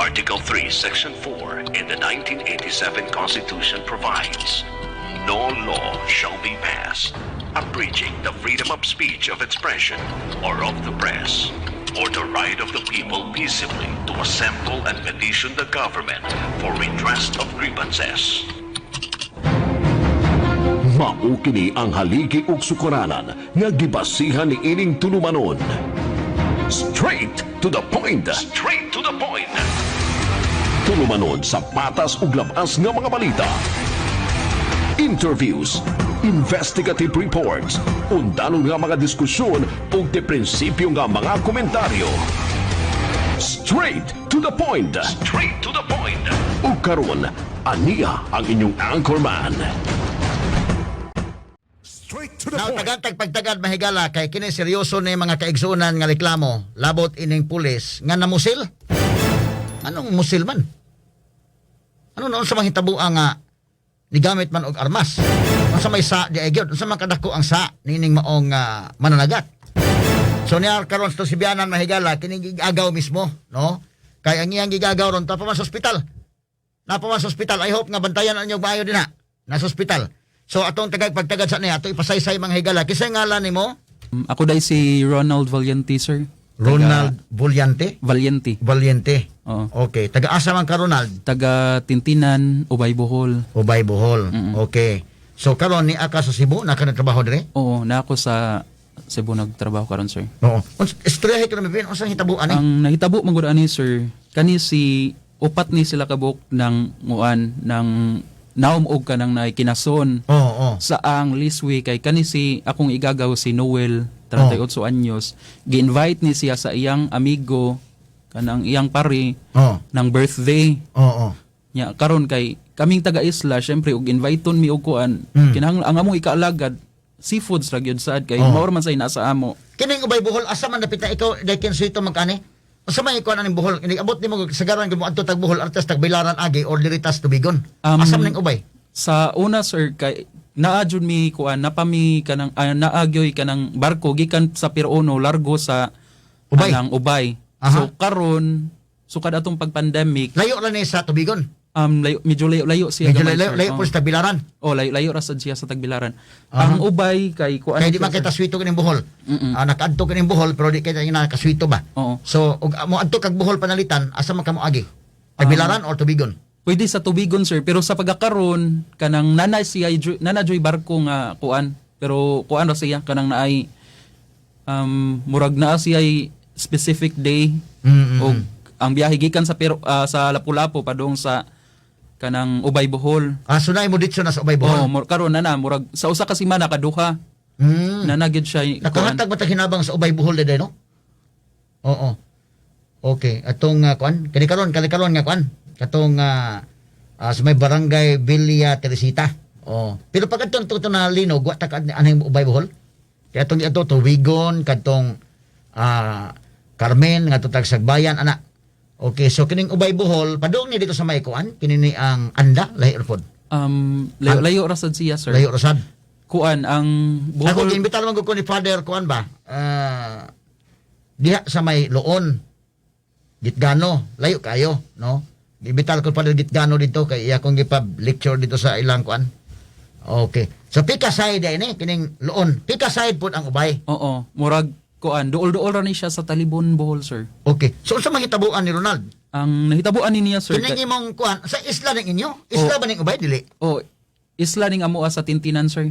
Article 3, Section 4 in the 1987 Constitution provides, "No law shall be passed abridging the freedom of speech, of expression, or of the press, or the right of the people peaceably to assemble and petition the government for redress of grievances." Mao kini ang haligi ug sukaranan nga gibasihan ni ining tulumanon. Straight to the point. Straight to the point. Tulumanon sa patas ug labas nga mga balita. Interviews, investigative reports, undanon nga mga diskusyon ug de prinsipyo nga mga komentaryo. Straight to the point. Straight to the point. Ug karon, ania ang inyong anchorman. Straight to the Now, point. Tagantag pagtagad, mahigala, kay kini seryoso ni mga kaigsuonan nga reklamo labot ining pulis nga namusil. Anong musil man? Ano noon sa mga hitabo nga nigamit man og armas? Unsa may sa di ay gyud? Unsa man kadako ang sa nining maong mananagat? So niya karon sa Sibianan, mahigala, kini gigagaw mismo, no? Kay ang iyang gigagaw ron pa man sa ospital. Napa man sa ospital. I hope nga bantayan ang inyong maayo dinha. Nasa ospital. So atong tagag pagtagad sa niya ato ipasaysay, mga higala. Kinsa ngalan nimo? Ako dai si Ronald Valiente, sir. Ronald Valiente? Valiente. Valiente. Oo. Okay. Taga asa man ka, Ronald? Taga Tintinan, Ubay, Bohol. Ubay, Bohol. Okay. So karon ni aka sa Cebu na ka nagtrabaho dire? Oo, na ako sa Cebu nagtrabaho karon, sir. Oo. Istoryahe ka namin, unsang hitabuan ni? Ang nahitabo man gud ani, sir, kani si upat ni sila kabuk ng nguan ng naum og kanang naikinason Oo, oo. sa ang Liswi, kay kani si akong igagaw, si Noel, 38 anyos, gi-invite ni siya sa iyang amigo, kanang iyang pare ng birthday. Oo. Nya karon kay kaming taga isla, syempre og inviteon mi og kuan, kinahanglan ang among ikaalagad seafoods ra gyud sad kay mao ra man say nasa amo. Kining Ubay, Bohol, asa man dapita ikaw dayken suito magkani? Unsa may ikuan aning Bohol? Ini abot nimo sagaran mo adto tag Bohol artas Tagbilaran agi or diri tas Tubigon. Asa man ning Ubay? Sa una, sir, kay naa jud mi kuan, napa mi kanang naagyoy kanang barko gikan sa Pier 1 largo sa Ubay. Kanang Ubay. So karon sukad atong pag-pandemic, Layo ra ni sa Tubigon. Layo, medyo layo-layo siya Medyo gamay, layo sir. layo po sa Tagbilaran. Oh, layo-layo ra sad siya sa Tagbilaran. Ang Ubay kay kuan Kay di siya, man sir. kita swito kining Bohol. Ah, nakaadto kining Bohol pero di kay nakaswito ba. Oo. So ug mo adto kag Bohol panalitan, asa man ka mo agi? Tagbilaran or Tubigon? Pwede sa Tubigon, sir, pero sa pagkakaron kanang nana siya nana joy barko nga kuan, pero kuan ra siya kanang naay murag naa siya specific day og ang biyahe gikan sa pero sa Lapu-Lapu padung sa kanang Ubay, Bohol. Ah, sunay mo ditso na sa Ubay, Oh, Bohol. karon na na murag sa usa ka semana kaduha. Nana gyud siya kuan. Nakahatag ba tag hinabang sa Ubay, Bohol day, no? Oo. Okay, atong kuan, kani karon nga kuan, katong sa may Barangay Villa Teresita. Oh. Pero pag atong to na linog, wa ta ka anay Ubay, Bohol. Kaya atong ato Tubigon kadtong Carmen nga tag Sagbayan ana. Okay, so kining Ubay, Bohol padung ni dito sa may kuan, kini ni ang Anda lahi ra pod. Layo, layo ra sad siya, sir. Layo ra sad. Kuan ang Ako Bohol. giimbitar man gud ko ni Father kuan ba? Diha sa may Loon. Gitgano, layo kayo, no? Giimbitar ko Father Gitgano dito kay iya kong gipab-lecture dito sa ilang kuan. Okay. So pika side ay ni kining Loon. Pika side pud ang Ubay. Oo, murag kuan duol-duol ra ni siya sa Talibon, Bohol, sir. Okay. So unsa mahitabuan ni Ronald? Ang nahitabuan ni niya, sir, Kining imong kuan sa isla ning inyo? Isla ba ning Ubay dili? Oh, isla ning amoa sa Tintinan, sir.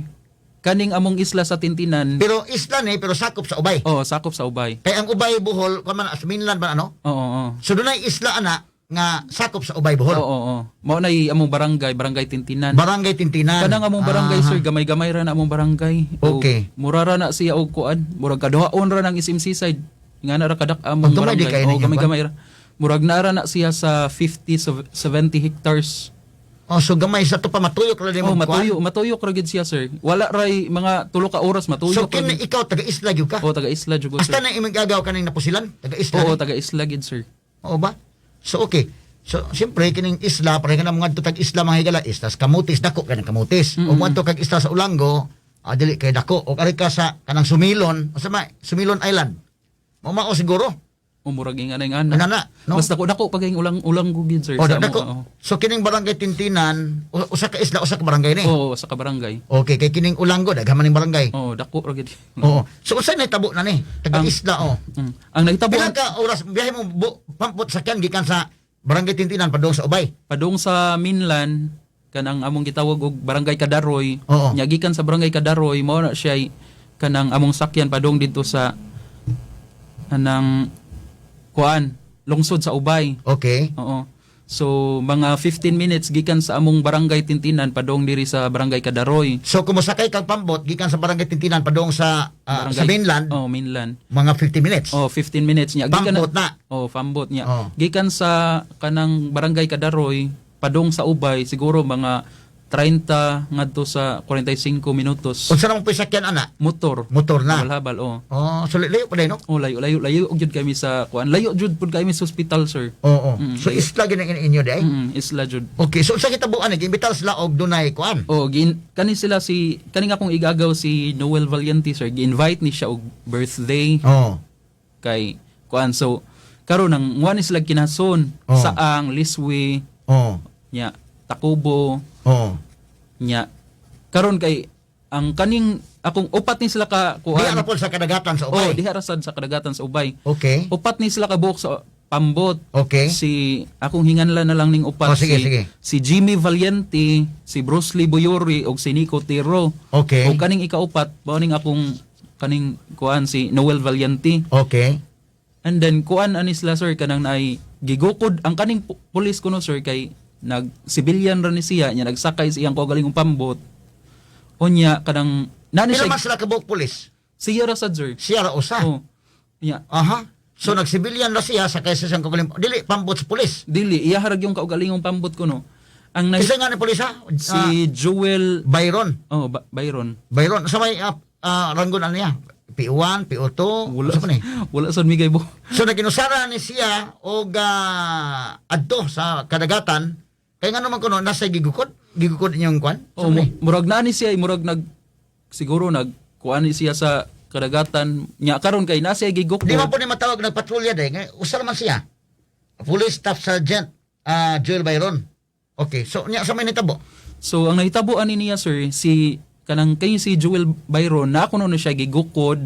Kaning among isla sa Tintinan. Pero isla ni pero sakop sa Ubay. Oh, sakop sa Ubay. Kay ang Ubay, Bohol kuan man as mainland ba ano? Oo. So dunay isla ana nga sakop sa Ubay, Bohol. Oo. Mao nay among barangay, Barangay Tintinan. Barangay Tintinan. Kanang among barangay, sir, gamay-gamay ra na among barangay. O, Okay. mura ra na siya og kuan, murag kaduhaon ra ng SM Seaside. Nga na ra kadak among Ang gamay di barangay. kayo Oo, ninyo, gamay-gamay ra. Murag naa ra na siya sa 50 70 hectares. Oh, so gamay sa to pa matuyok ra Oh, mo kuan. matuyo, matuyok ra gid siya, sir. Wala ray mga 3 ka oras matuyok. So ra kini gid. ikaw taga isla gyud ka. Oh, taga isla jud ko, Hasta sir. na imong gagaw kaning napusilan, taga isla. Oo, ni? taga isla gid, sir. Oo ba? So okay. So siyempre kining isla pare ka na mga tag isla, mga higala, islas Kamutis, dako kanang Kamutis. O moadto kag isla sa Olango, dili kay dako. O ari ka sa kanang Sumilon, unsa may Sumilon Island. Mao mao siguro. O murag ingana ingana. Ingana, no? Mas dako dako pag ulang ulang gud, sir. O, sa dako. amo, oo. So kining barangay Tintinan, usa ka isla, usa ka barangay ni. Oo, sa kabarangay. Okay, kay kining Olango daghan man ning barangay. Oo, dako ra gid. Oo. So usa na tabo na ni? Taga isla oh. Ang nahitabo Pila ka oras biyahe mo pampot sakyan gikan sa barangay Tintinan padung sa Ubay? Padung sa mainland, kanang among gitawag og Barangay Kadaroy. Nya gikan sa Barangay Kadaroy, mao na siya kanang among sakyan padung didto sa anang kuan, lungsod sa Ubay. Oo. So mga 15 minutes gikan sa among Barangay Tintinan padung diri sa Barangay Kadaroy. So kung mosakay kag pambot gikan sa barangay Tintinan padung sa sa mainland, Oh, mainland. mga 50 minutes. Oh, 15 minutes niya. Gikan Pambot na. Oh, pambot niya. Oh. Gikan sa kanang Barangay Kadaroy padung sa Ubay siguro mga 30 ngadto sa 45 minutos. Unsa namang sakyan ana? Motor. Motor na. Habal-habal, oh. Oh, so layo pa no? Oh, layo layo layo og jud kami sa kuan. Layo jud pud kami sa ospital, sir. Oo. So isla gid ang inyo di ay? Isla jud. Okay, so unsa kitabuan ni giimbitar sila og dunay kuan? Oh, gin kani sila si kani nga akong igagaw si Noel Valiente, sir. Gi-invite ni siya og birthday Oo. kay kuan. So karon ang nguan ni sila kinason saang Liswi nya Takubo nya karon kay ang kaning akong upat ni sila ka Di kuan. ara po sa kadagatan sa Oh, Ubay. diha ra sad sa kadagatan sa Ubay. Okay. Upat ni sila ka buok sa pambot. Okay. Si akong hinganla na lang ning upat Oh, sige, si sige. si Jimmy Valiente, si Bruce Lee Boyori ug si Nico Tiro. Okay. Ug kaning ikaupat mao ning akong kaning kuan si Noel Valiente. Okay. And then kuan ani sila, sir, kanang naay gigukod ang kaning pulis kuno, sir, kay nag civilian ra ni siya nya nagsakay sa iyang kaugalingong pambot. Unya kanang nani Pila siya man sila kabuok pulis? siya ra sad, sir. Siya ra usa. Oh. Nya Aha. So nagsibilyan ra siya sa kaysa siyang kaugaling dili pambot sa pulis. Dili iya harag yung kaugalingong pambot kuno. Ang Kasi nga ni pulis ha? si Joel Byron. Oh, Byron. Byron sa may ranggon ano niya? PO1, PO2, Wala sa pa ni? Wala sad migay bo. So naginusara ni siya og adto sa kadagatan kay ngano man kuno nasa gigukod, gigukod inyong kwan. Oh, Sa ni? murag na ni siya, murag nag siguro nag kuan ni siya sa kadagatan nya karon kay na siya gigukod. Di man po ni matawag nagpatrolya day, ngay usa man siya. Police Staff Sergeant Joel Byron. Okay, so niya sa may nitabo. So ang nahitabo ani niya, sir, si kanang kay si Joel Byron na kuno na siya gigukod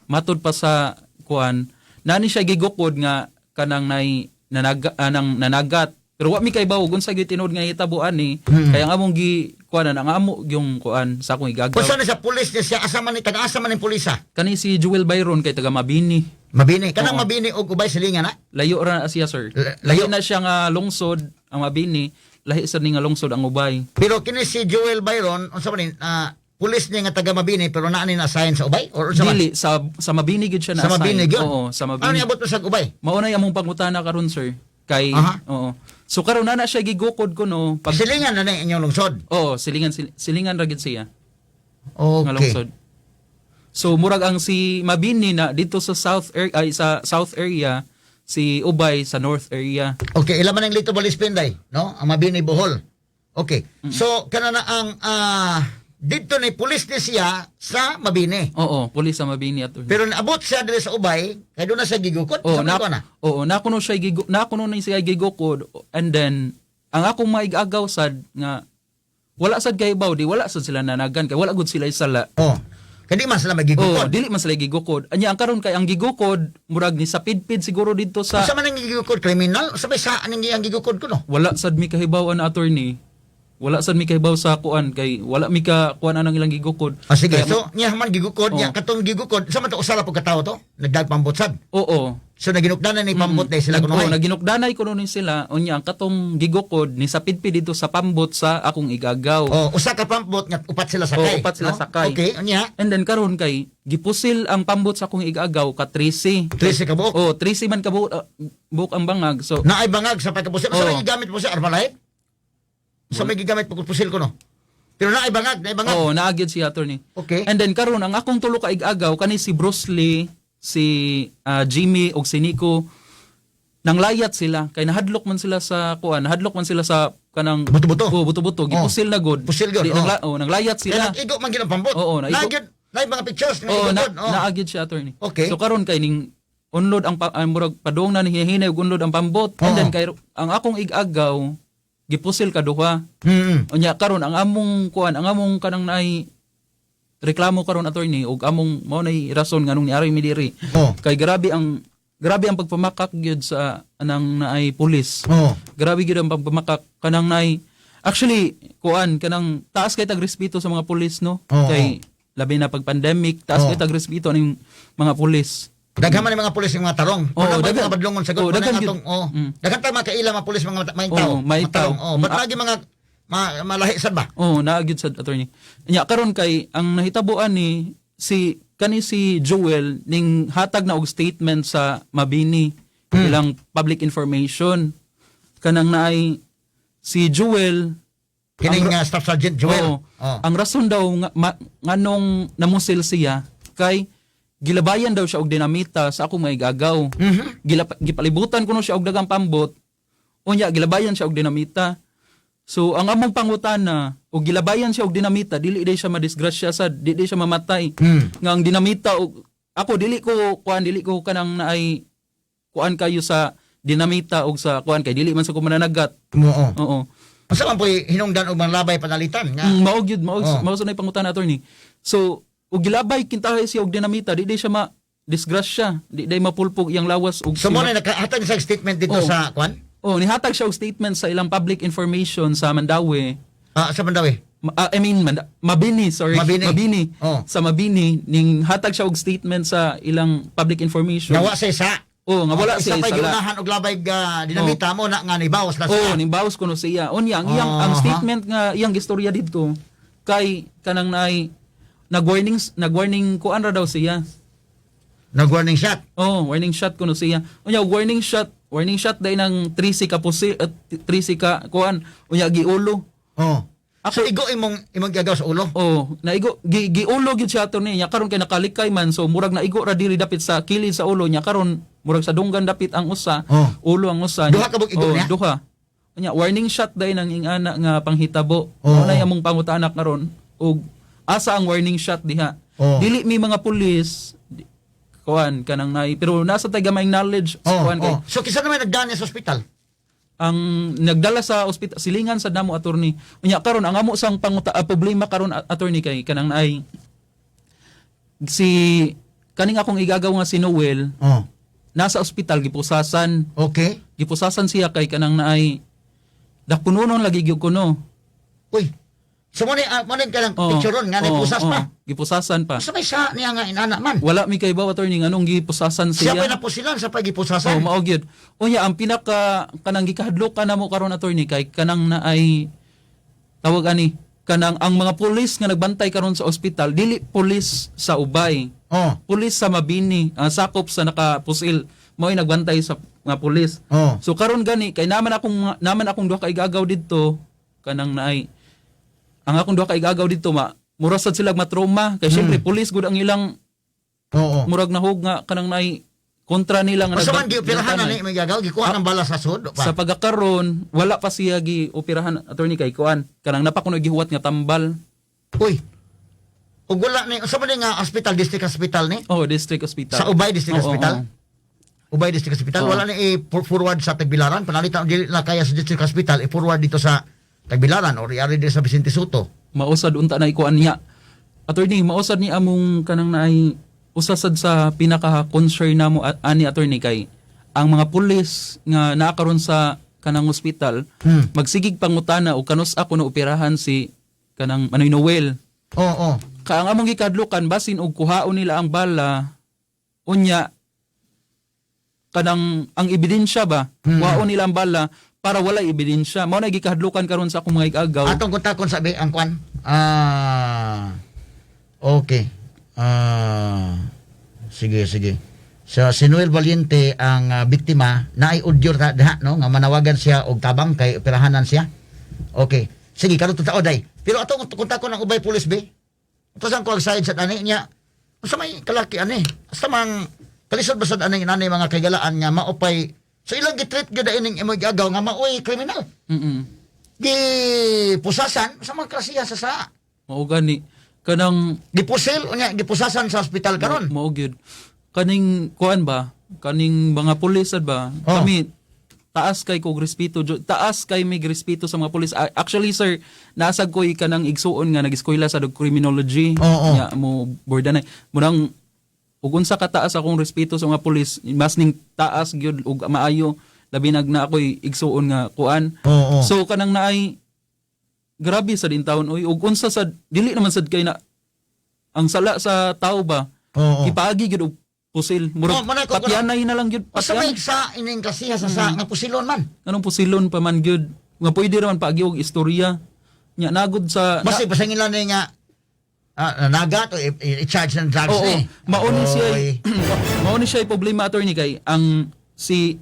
matod pa sa kuan nani siya gigukod nga kanang nay nanaga, anang nanagat pero wa mi kay bawo kung sa tinuod nga nahitabo ani kaya ang among gi kuanan ang amo yung kuan sa akong igagaw. Kung saan na siya pulis niya siya asa man ni taga-asa man ni pulisa. Kani si Joel Byron kay taga Mabini. Mabini. Kanang Mabini og Ubay silingan na. Layo ra na siya, sir. Layo. Lahi na siya nga lungsod ang Mabini, lahi sad ni nga lungsod ang Ubay. Pero kini si Joel Byron unsa man ni pulis niya nga taga Mabini pero naa ni na-assign sa Ubay or unsa man? Dili sa Mabini gyud siya Sa na-assign. Mabini gyud. Oo, sa Ano Mabini. niabot mo sa Ubay? Mao na among pangutana karon, sir. Kay oo. So karon na na siya gigukod ko no pag Silingan na ni inyong lungsod. Oo, silingan silingan ra gyud siya nga lungsod. So murag ang si Mabini na dito sa south area ay sa south area, si Ubay sa north area. Okay, ilan man ang Lito Balispinday, no? Ang Mabini Bohol. Okay. So kana na ang didto ni pulis ni siya sa Mabini. Oo, pulis sa Mabini at Pero naabot siya diri sa Ubay, kay doon na siya gigukod. Oh, Sa na, na, na. oo, na kuno siya gigo, na kuno ni siya gigukod and then ang akong maigagaw sad nga wala sad kay baw di wala sad sila nanagan kay wala gud sila isala. Oh. Kay di man sila Oh, magigukod. dili man sila gigukod. Anya ang karon kay ang gigukod murag ni sa pidpid siguro didto sa Unsa man ang gigukod kriminal? Sa may saan ang iyang gigukod ko no? Wala sad mi kahibaw an attorney. Wala sad mi kahibaw sa kuan kay wala mi ka kuan anang ilang gigukod. Ah, sige. Kaya- So, niya man gigukod, niya Oh. katong gigukod, sa man to usara po katawo to? Nagdagpambot sad. Oo. So naginukdanan ni pambot na sila kuno. Oo, naginukdanay kuno ni sila. Unya ang katong gigukod ni sa pidpid dito sa pambot sa akong igagaw. Oh, usa ka pambot nga upat sila sakay. Oo, upat sila no? sakay. Okay, unya. And then karon kay gipusil ang pambot sa akong igagaw ka 13. 13 ka buok. Oh, 13 man ka buok, buok ang bangag. So Naay bangag sa pagkapusil. Sa Oo. may gigamit po siya Armalite? Sa may gigamit po pusil ko no. Pero naay bangag, naay bangag. Oo, naagid siya, attorney. Okay. And then karon ang akong tulo ka igagaw kani si Bruce Lee, si Jimmy ug si Nico nanglayat sila kay nahadlok man sila sa kuan, nahadlok man sila sa kanang Buto-buto. Oh, buto-buto, gipusil na gud. Pusil gud, Di, oh. oh, nanglayat Kaya sila. nag-igo man gid ang pambot. Oo, naigo. Naay gid, naay mga pictures nga Oo, igo na, gud. Oh. naagid siya, attorney. Okay. So karon kay ning Unlod ang murag padung na nihinay og unlod ang pambot. And then kay ang akong igagaw gipusil kaduha. Unya karon ang among kuan, ang among kanang naay reklamo karon, attorney, ug among mao nay rason nganong niari mi diri. Kay grabe ang pagpamakak gyud sa anang naay pulis. Grabe gyud ang pagpamakak kanang naay, actually, kuan, kanang taas kay tag respeto sa mga pulis, no? Kay labi na pag pandemic, taas kay tag respeto aning mga pulis. Daghan man yung mga pulis, yung mga tarong. Oo, Pero daghan. mga badlongon sa Oo, gud. daghan gyud. Atong, oh. Daghan ta mga kaila mga pulis, mga may Oo, tao. may Mga tarong. tao. Oh, ba't lagi mga malahi sad ba? Oo, naa gyud sad, attorney. Nya karon kay ang nahitabuan ni si kani si Joel ning hatag na og statement sa Mabini, ilang public information, kanang naay si Joel. Kining Staff Sergeant Joel. Oo. Ang rason daw nga, nganong namusil siya kay gilabayan daw siya og dinamita sa akong mga igagaw. Gipalibutan kuno siya og dagang pambot. Unya gilabayan siya og dinamita. So ang among pangutana, og gilabayan siya og dinamita, dili day siya madisgrasya sa di day siya mamatay. Nga ang dinamita og ako dili ko kuan, dili ko kanang naay kuan kayo sa dinamita og sa kuan kay dili man sa ko mananagat. Oo. Oo. Unsa man po'y hinungdan og manglabay panalitan nga? Mao gyud, mao mao sa pangutana, attorney. So, ug gilabay kintahay siya og dinamita, di day siya ma disgrasya, di day mapulpog iyang lawas og So mo na nakahatag sa statement dito sa kwan? Oh, nihatag siya og statement sa ilang public information sa Mandaue. Ah, sa Mandawi. I mean Mabini, sorry. Mabini. Mabini. Oh. Sa Mabini ning hatag siya og statement sa ilang public information. Nga wa sa isa. Oh, nga wala Isa siya pa'y sala. giunahan og labay ga dinamita mo na nga nibawas na Oh, siya. nimbawas kuno siya. Unya ang iyang ang statement nga iyang gistorya didto kay kanang naay nag-warning kuan ra daw siya. Nag-warning shot. Oh, warning shot kuno siya. Unya warning shot dai ng 3 ka pusi at 3 ka kuan. Unya giulo. Oh. So igo imong imong gagaw sa ulo. Oh, naigo giulo gyud siya, attorney. Nya karon kay nakalikay man, so murag naigo ra diri dapit sa kilid sa ulo nya karon murag sa dunggan dapit ang usa, ulo ang usa. Duha ka bug igo Oh, niya? duha. Unya warning shot dai nang ingana nga panghitabo. Oh. Mao na among pangutana karon og asa ang warning shot diha. Dili mi mga pulis kuan kanang nay pero nasa tay gamay knowledge sa kuan kay Oh. So kinsa naman nagdani sa ospital? Ang nagdala sa ospital silingan sa namo, attorney. Unya karon ang amo sang panguta problema karon, attorney, kay kanang naay si kaning akong igagaw nga si Noel nasa ospital gipusasan. Gipusasan siya kay kanang naay dakunonon lagi gyud kuno. Uy. So mo ni mo ni kanang Oo, picture ron nga oo, nagpusas oo, pa. Gipusasan pa. Sa may sa niya nga inana man. Wala mi kay baw, attorney, nganong gipusasan Siya siya. pa napusilan sa Oh, pagipusasan. mao gyud. Unya ang pinaka kanang gikahadlok ka namo karon, attorney, kay kanang naay tawag ani kanang ang mga pulis nga nagbantay karon sa ospital dili pulis sa Ubay. Pulis sa Mabini, ang sakop sa nakapusil mao'y nagbantay sa mga pulis. So karon gani kay naman akong duha ka igagaw didto, kanang naay ang akong duha ka igagaw didto ma mura sad sila matrauma kay syempre pulis gud ang ilang murag nahog nga kanang naay kontra nila nga Basta man gioperahan na nagbantanay. ni may gagaw, gikuha ng bala sa sud pa. Sa pagkakaron, wala pa siya gi-operahan, attorney, kay kuan. Kanang napakuno gihuwat nga tambal. Uy. Ug wala ni unsa man ni nga hospital, district hospital ni? Oh, district hospital. Sa Ubay District Oo, Hospital? oo. Ubay District Hospital Oo. wala ni i-forward sa Tagbilaran panalitan dili na kaya sa District Hospital i-forward dito sa Tagbilaran or yari dito sa Vicente Soto. Mausad unta na ikuan niya. Attorney, mausad ni among kanang naay usasad sa pinaka concern namo ani, attorney, kay ang mga pulis nga naa karon sa kanang ospital magsigig pangutana og kanus ako na operahan si kanang Manoy Noel. Oo. Ka ang among gikadlukan basin og kuhaon nila ang bala, unya kanang ang ebidensya ba, kuhaon nila ang bala para wala ebidensya. Mao na gikahadlukan karon sa akong mga igagaw. Atong kontakon sabi ang kwan. Ah. Okay. Ah. Sige, sige. So si Noel Valiente ang biktima naay audio ta diha no nga manawagan siya og tabang kay operahanan siya. Okay. Sige, karon totoo day. Pero atong kontakon ang Ubay Police be. Ito ko ang side sa ani niya. Unsa may kalaki ani? Basta mang kalisod ba sad ani inani mga kaigalaan nga maupay so ilang gitreat gyud ining imo gagaw nga maoy kriminal. Gi pusasan sa mga klasiya sa saa. Mao gani kanang Gipusil unya gipusasan sa ospital karon. Mao gyud. Kaning kuan ba? Kaning mga pulis sad ba? Oh. Kami taas kay kog respeto, taas kay mig respeto sa mga pulis. Actually sir, nasag ko kanang igsuon nga nag-eskwela sa dog criminology. Oo. Nya mo borda na. Munang ug unsa ka taas akong respeto sa mga pulis, mas ning taas gyud ug maayo labi nag na ako'y igsuon nga kuan. Oo. So kanang naay grabe sa din taon oy, ug unsa sa dili naman sad kay na ang sala sa tao ba, Oo. ipaagi gyud og pusil, murag Oh, manay ko- patyanay na lang gyud, Asa may patyanay. sa ining klasiha sa nga pusilon man. Anong pusilon pa man gyud nga pwede raman paagi og istorya nya nagod sa na, Basta pasangin lang ni nga nanagat o i-charge ng drugs oo, ni. mao ni siya Oy. mao ni siya problema, attorney, kay ang si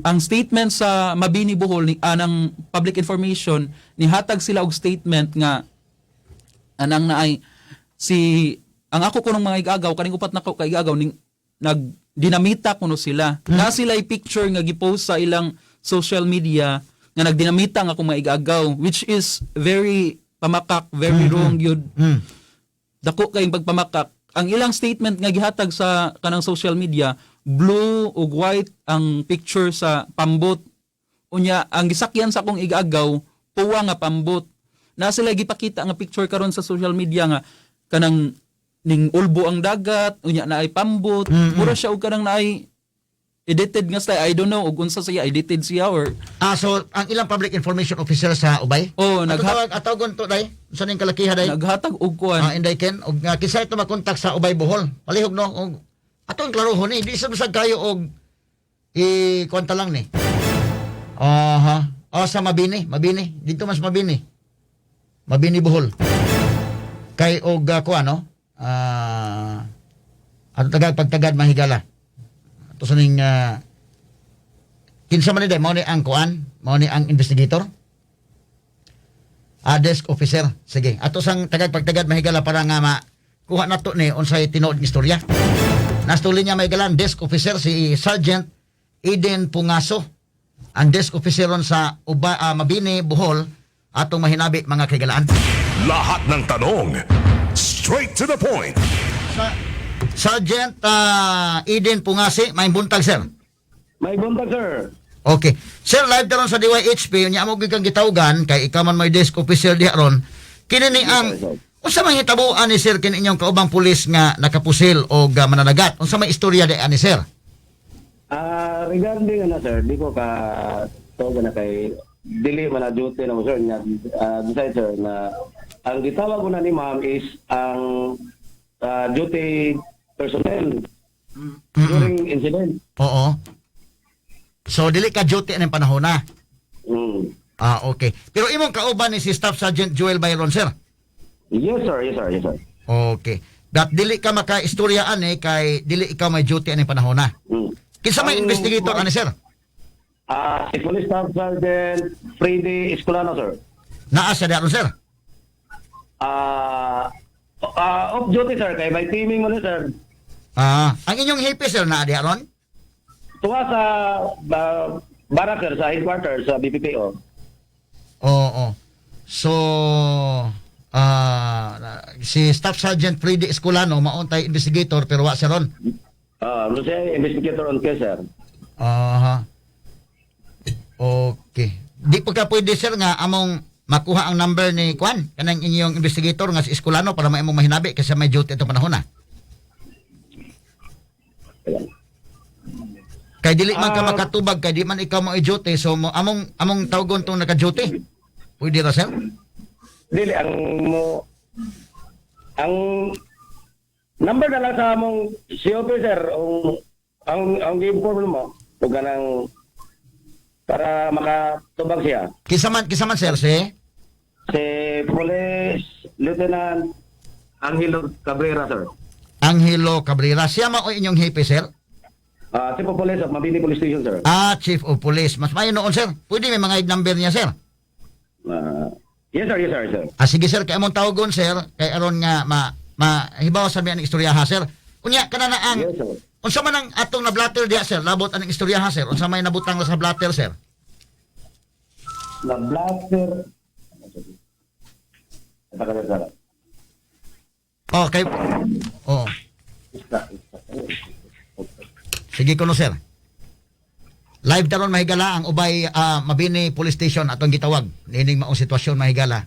ang statement sa Mabini Bohol ni anang public information ni hatag sila og statement nga anang naay si ang ako kunong mga igagaw kaning upat nako ka igagaw ning nagdinamita kuno sila na sila picture nga gipost sa ilang social media nga nagdinamita nga akong mga igagaw, which is very pamakak, very wrong yun. Dako kay pagpamakak ang ilang statement nga gihatag sa kanang social media. Blue ug white ang picture sa pambot, unya ang gisakyan sa akong igagaw puwa nga pambot. Na sila gipakita nga picture karon sa social media nga kanang ning ulbo ang dagat, unya naay pambot. Mura siya og kanang naay edited nga style. I don't know og unsa siya, edited siya or Ah, so ang ilang public information officer sa Ubay? Oh, Ato tawag atawgon to day. Unsa ning kalakiha day? Naghatag og kuan. Ah, Inday Ken, og nga kinsa ito makontak sa Ubay Bohol. Palihog no og atong klarohon ni, di sa bisag kayo og i kwanta lang ni. Aha. Oh, sa Mabini, Mabini. Dito mas Mabini. Mabini Bohol. Kay og kuan no? Ato tagad pagtagad mahigala. Ato sa ning kinsa man ni day mao ni ang kuan, mao ni ang investigator. Ah, desk officer. Sige. Ato sang tagad pagtagad mahigala para nga makuha nato ni unsay tinuod nga istorya. Nastuli niya mahigalan desk officer si Sergeant Eden Pungaso. Ang desk officer ron sa Mabini, Bohol, atong mahinabi mga kaigalaan. Lahat ng tanong, straight to the point. Sergeant Eden Pungasi, may buntag, sir. May buntag, sir. Okay. Sir, live taron sa DYHP, unya mo gyud kang gitawgan kay ikaw man may desk officer diha ron. Kini ni ang Yes, sir. unsa may hitabuan ni sir kini inyong kaubang pulis nga nakapusil og mananagat? Unsa may istorya di ani sir? Regarding ano sir, di ko ka tawag na kay dili man na duty na mo sir nga decide sir na ang gitawag ko na ni ma'am is ang duty personnel during incident. Oo. So dili ka duty aning panahon na. Ah, okay. Pero imong kauban ni si Staff Sergeant Joel Byron, sir. Yes sir, yes sir, yes sir. Okay. Dat dili ka makaistorya ani kay dili ikaw may duty aning panahon na. Kinsa may investigator ani sir? Si Police Staff Sergeant Freddy Escolano, sir. Naa siya diha ron, sir. Off duty sir kay may teaming mo na sir. Ang inyong hepe sir naa diha ron? Tuwa sa barak sir, sa headquarters sa BPPO. Oo. So, si Staff Sergeant Freddy Escolano mauntay investigator pero wa siya ron. No siya investigator on case, sir. Aha. Okay. Di pa ka pwede sir nga among makuha ang number ni Kwan kanang inyong investigator nga si Escolano para maimong mahinabi kasi may duty itong panahon na. Ayan. Kay dili man ka makatubag kay di man ikaw mo duty, so mo, among among tawgon tong naka-duty. Pwede ra sir? Dili ang mo ang number na lang sa among COP sir ang gi-inform mo ug kanang para makatubag siya. Kinsa man sir si Si Police Lieutenant Angelo Cabrera sir. Angelo Cabrera. Siya mao inyong hepe sir? Chief of Police of Mabini Police Station sir. Ah, Chief of Police. Mas mayo noon, sir. Pwede may mga number niya, sir. Yes sir, yes sir, sir. Ah, sige, sir. Kay among tawagon, sir. Kay aron nga ma mahibaw sa mi ang istorya ha, sir. Unya kana na ang Yes sir. unsa man ang atong na blatter diha, sir? Labot anang istorya ha, sir. Unsa may nabutang sa blatter, sir? Na blatter. Ito ka sir. Okay. Oh. Isa, isa. Sige kuno, sir. Live taron, mahigala, ang Ubay Mabini Police Station atong gitawag niining maong sitwasyon, mahigala.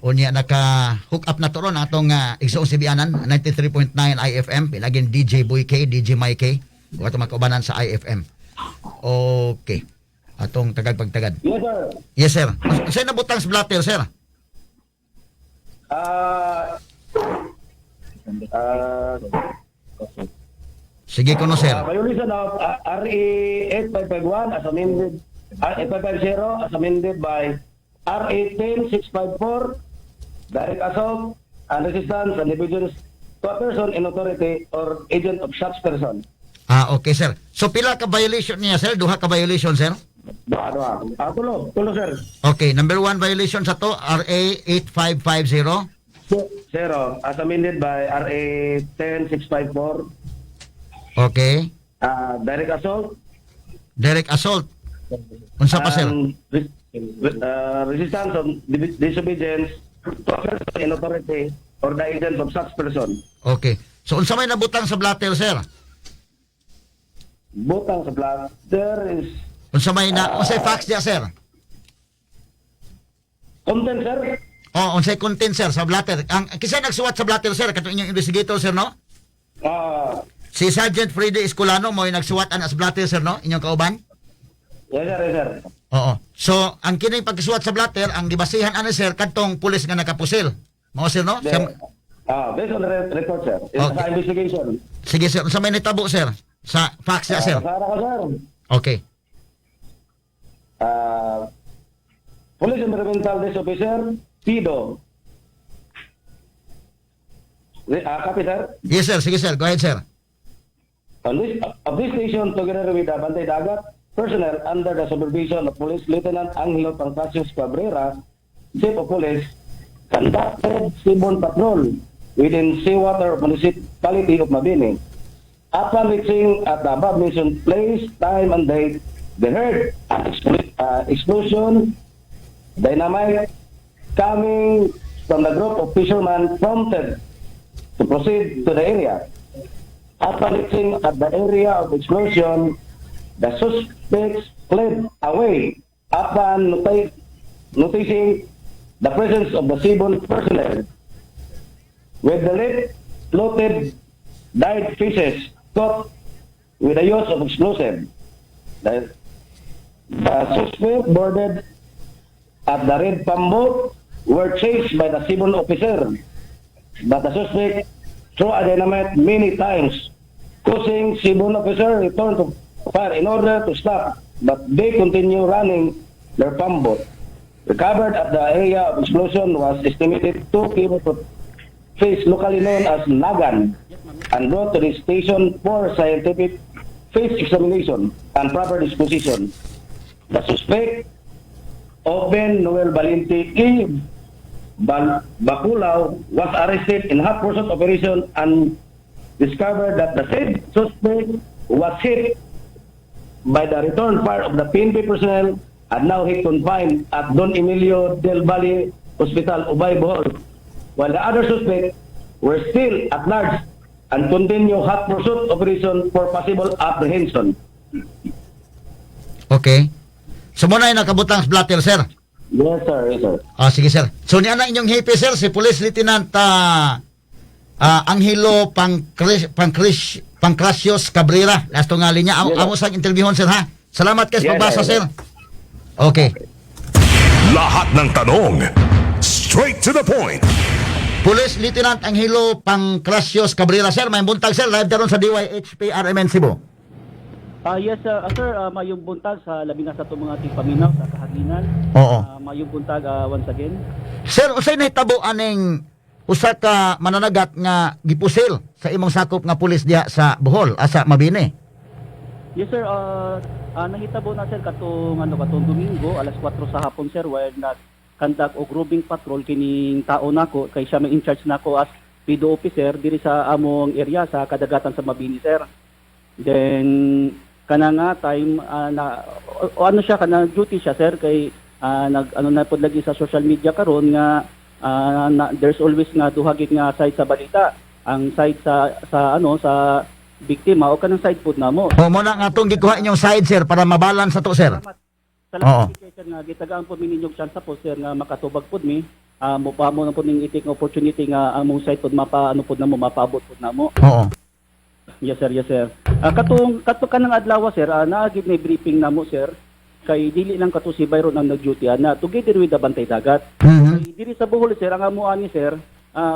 Unya naka hook up na to ron atong igsoong Sibianan 93.9 IFM pinagin DJ Boy K, DJ Mike K ug atong makaubanan sa IFM. Okay. Atong tagad pagtagad. Yes, sir. Yes, sir. Unsay nabutang sa blatter, sir? Sige kuno, sir. Violation of RA 8551 as amended, 8550 as amended by RA 10654, direct assault and resistance and disobedience to a person in authority or agent of such person. Ah, okay, sir. So pila ka violation niya, sir? Duha ka violation, sir? Duha, duha. Ah, tulo, tulo, sir. Okay, number one violation sa to, RA 8550. Zero, as amended by RA 10654, direct assault Direct assault. Unsa pa, sir? And resistance of disobedience to a person in authority or the agent of such person. Okay. So unsa may nabutang sa blatter, sir? Butang sa blatter is Unsa may na unsay facts diya, sir? Content, sir. Oh, unsay content, sir, sa blatter? Ang kinsa nagsuwat sa blatter, sir? Katong inyong investigator, sir, no? Ah, Si Sergeant Freddy Escolano mo yung nagsuwat ana sa blatter, sir, no? Inyong kauban? Yes, sir, yes, sir. Oo. So, ang kining pagkisuwat sa blatter, ang gibasihan ani, sir, kadtong pulis nga nakapusil. Mao, sir, no? Based on the record, sir. It's sa investigation. Sige, sir, unsa may nitabo, sir? Sa facts niya, sir. Sara ka, sir. Okay. Police Environmental Desk Officer, Pido. Copy, sir. Yes, sir. Sige, sir. Go ahead, sir. On this, of this station, together with the Bantay Dagat personnel under the supervision of Police Lieutenant Angelo Pancasius Cabrera, Chief of Police, conducted seaborne patrol within seawater of municipality of Mabini. Upon reaching at the above mentioned place, time, and date, they heard an explosion, dynamite coming from the group of fishermen, prompted to proceed to the area. Upon reaching at the area of explosion, the suspects fled away upon noticing the presence of the civil personnel. With the left loaded died fishes caught with the use of explosive. The suspect boarded at the red pump were chased by the civil officer. But the suspect threw a dynamite many times, causing civil officer return to fire in order to stop, but they continue running their pump boat. Recovered at the area of explosion was estimated 2 kilos of fish locally known as nagan and brought to the station for scientific fish examination and proper disposition. The suspect, Oben Noel Valente E. Baculao, was arrested in hot pursuit operation and discovered that the said suspect was hit by the return fire of the PNP personnel and now he confined at Don Emilio del Valle Hospital, Ubay, Bohol, while the other suspect were still at large and continue hot pursuit operation for possible apprehension. Okay. So mao na yung nakabutang sa blatter, sir. Yes, sir. Yes, sir. Ah, sige, sir. So niya na inyong hepe, sir, si Police Lieutenant Angelo Pancrasios Cabrera. Last nga linya. Amo, Yes, sir. amo sang interviewon, sir, ha. Salamat kay sa Yes, pagbasa, sir. sir. Okay. Lahat ng tanong, straight to the point. Police Lieutenant Angelo Pancrasios Cabrera, sir. May buntag, sir. Live daron sa DYHP RMN Cebu. Ah, yes, sir. Sir, mayong buntag sa labi na sa itong mga tigpaminaw sa kahaginan. Oo. Mayong buntag once again. Sir, unsay nahitabo aning usa ka mananagat nga gipusil sa imong sakop nga pulis diha sa Bohol, asa Mabini? Yes, sir, nahitabo na, sir, katong ano katong Domingo alas 4 sa hapon, sir, while nag conduct og roving patrol kining tao nako kay siya may in charge nako as PIDO officer diri sa among area sa kadagatan sa Mabini, sir. Then kana nga time na o ano siya kana duty siya, sir, kay nag ano na pod lagi sa social media karon nga na, there's always nga duha gid nga side sa balita, ang side sa sa ano sa biktima o kanang side pod namo. O mo na nga atong gikuha inyong side, sir, para mabalance ato, sir. Salamat. Salamat kay sir nga gitagaan po mi ninyong chance po, sir, nga makatubag pod mi. Mo pa mo na po ning itik nga opportunity nga among side pod mapa ano pod namo, mapaabot pod namo. Yes sir, yes sir. Katong kato kanang adlaw, sir, naa gid may briefing namo, sir, kay dili lang kato si Byron ang nag-duty ana together with the bantay dagat. Kay diri sa Bohol, sir, ang amo ani, sir,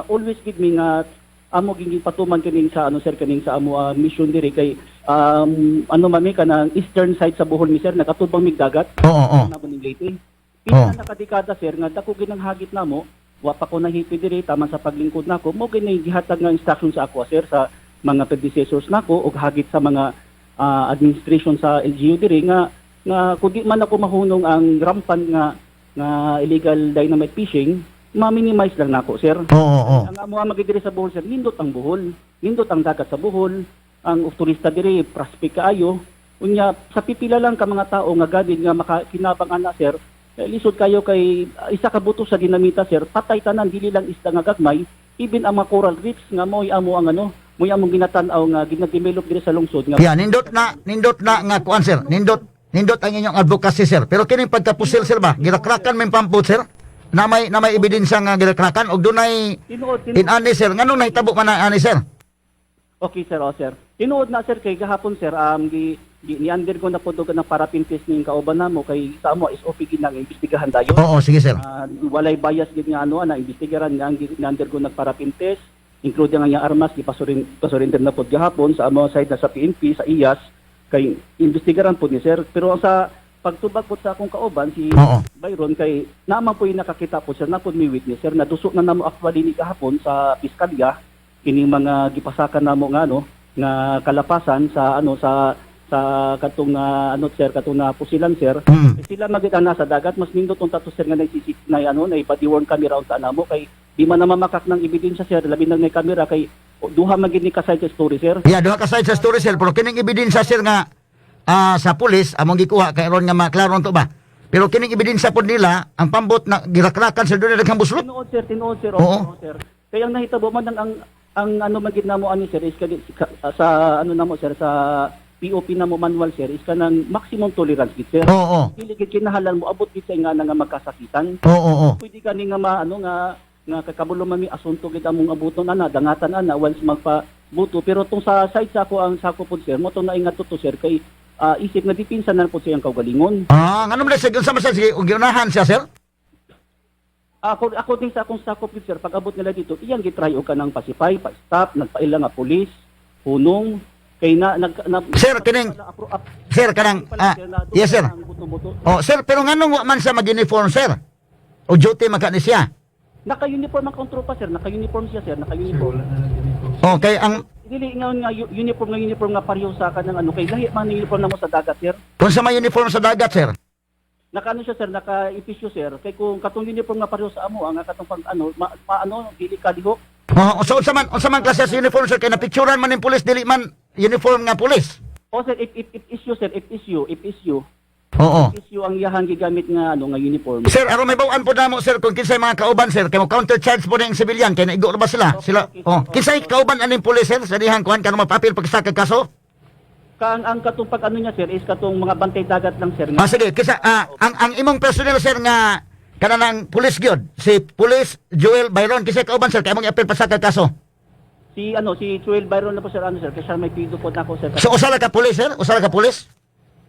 always gid mi nga amo ging patuman kining sa ano, sir, kining sa amo mission diri kay ano mami kanang eastern side sa Bohol mi, sir, nakatubang mig dagat Oo, oo. namo ning Leyte. Pila na kadekada, sir, nga dako ginang hagit namo, wa pa ko nahipi diri taman sa paglingkod nako, mo gini gihatag nga instruction sa ako, sir, sa mga predecessors nako ug hagit sa mga administration sa LGU diri nga nga kung di man ako mahunong ang rampan nga nga illegal dynamite fishing, ma-minimize lang nako, sir. Oo, oo. Ang amo ang magidiri sa Bohol, sir, nindot ang Bohol, nindot ang dagat sa Bohol, ang turista diri prospect kaayo. Unya sa pipila lang ka mga tao nga gadid nga makakinabang ana, sir, lisod kayo kay isa ka buto sa dinamita, sir, patay tanan, dili lang isda nga gagmay, even ang mga coral reefs nga mo'y amo ang ano, mo'y among ginatan-aw nga ginadevelop diri sa lungsod nga Yeah, nindot na nga kuan, sir. Nindot ang inyong advocacy, sir. Pero kining pagkapusil, sir, ba? Girakrakan may pampot, sir. Na may ebidensya nga girakrakan og dunay Tinuod, tinuod. inani, sir. Nganong nahitabo man ang ani, sir? Okay sir, oh sir. Tinuod na, sir, kay gahapon, sir, gi, gi ni undergo na po og ng paraffin test ning kauban namo kay sa amo SOP gid nang imbestigahan dayon. Oo, sige, sir. Walay bias gid nga ano ana imbestigaran nga ang undergo nag paraffin test, including ang iyang armas gipasurin pasurrender na pod gahapon sa amo side na sa PNP sa IAS kay imbestigaran pod ni sir. Pero ang sa pagtubag pod sa akong kauban si Byron kay naman po yung nakakita po, sir, na pod mi witness, sir, naduso na namo actually ni gahapon sa piskalya kining mga gipasakan namo nga ano nga kalapasan sa ano sa sa katong ano, sir, katong na pusilan, sir. Eh, sila magit ang nasa dagat, mas nindot unta to, sir, nga nagsisip na ano na body worn camera unta namo kay di man na mamakak ng ebidensya, sir, labi nang may kamera kay duha man gid ni ka side sa story, sir. Yeah, duha ka side sa story, sir, pero kining ebidensya, sir, nga sa pulis among gikuha kay aron nga maklaro to ba. Pero kining ebidensya pod nila ang pambot na girakrakan, sir, dunay daghang buslot. Tinuod sir, tinuod sir, tinuod, sir. Kaya ang nahitabo man ang ano man gid namo ani, sir, is sa ano namo, sir, sa POP namo manual, sir, is kanang maximum tolerance gid, sir. Dili gid kinahanglan mo abot gid sa ingana nga magkasakitan. Oo, oo. Pwede gani nga maano nga nga kakabulo mami asunto gid among abuton ana, dangatan ana once magpa buto, pero tong sa side sa ako ang sako pod, sir, mo to na ingat to, sir, kay isip nga depensa na pod sa iyang kaugalingon. Ah, ngano man sir, unsa man sir, sige, ug giunahan siya, sir? Ako din sa akong sakop gid, sir, pag abot nila dito iyang gitry og kanang pasipay, pa-stop, nagpaila nga pulis, hunong kay na nag na, Sir, sir, kanang yes sir. Ang buto-buto. Oh, sir, pero nganong wa man siya mag-uniform, sir? O duty man ka ni siya? Naka-uniform ang kontropa, sir, naka-uniform siya, sir, naka-uniform. Okay, ang Dili nga nga uniform nga uniform nga pareho sa kanang ano kay lahi man ang uniform namo sa dagat, sir. Kung sa may uniform sa dagat, sir. Nakaano siya, sir, naka-episyo, sir. Kay kung katong uniform nga pareho sa amo ang katong pang ano ma, ano dili kalihok. Oh, so unsa man klase sa uniform, sir, kay napicturan man ning pulis, dili man uniform nga pulis. O sir, if issue, sir, if issue, if issue. Oo. If issue ang iyahang gigamit nga ano nga uniform. Sir, aron may bawaan po namo, sir, kung kinsay mga kauban, sir, kay mo counter charge po ning civilian kay naigo ra ba sila? Okay, Sila. okay, Oh, sir. kinsay kauban aning pulis, sir, sa dihang kuan kanang mapapil pag sa kaso? Kang ang katong pag ano niya, sir, is katong mga bantay dagat lang, sir. Ah, sige, kisa ang imong personnel, sir, nga kanang pulis gyud, si Police Joel Byron, kinsay kauban, sir, kay imong iapil pa sa kaso? Si ano si Joel Byron na po, sir, ano, sir, kasi may pido po na ako, sir. So usa ra ka pulis, sir? Usa ra ka pulis?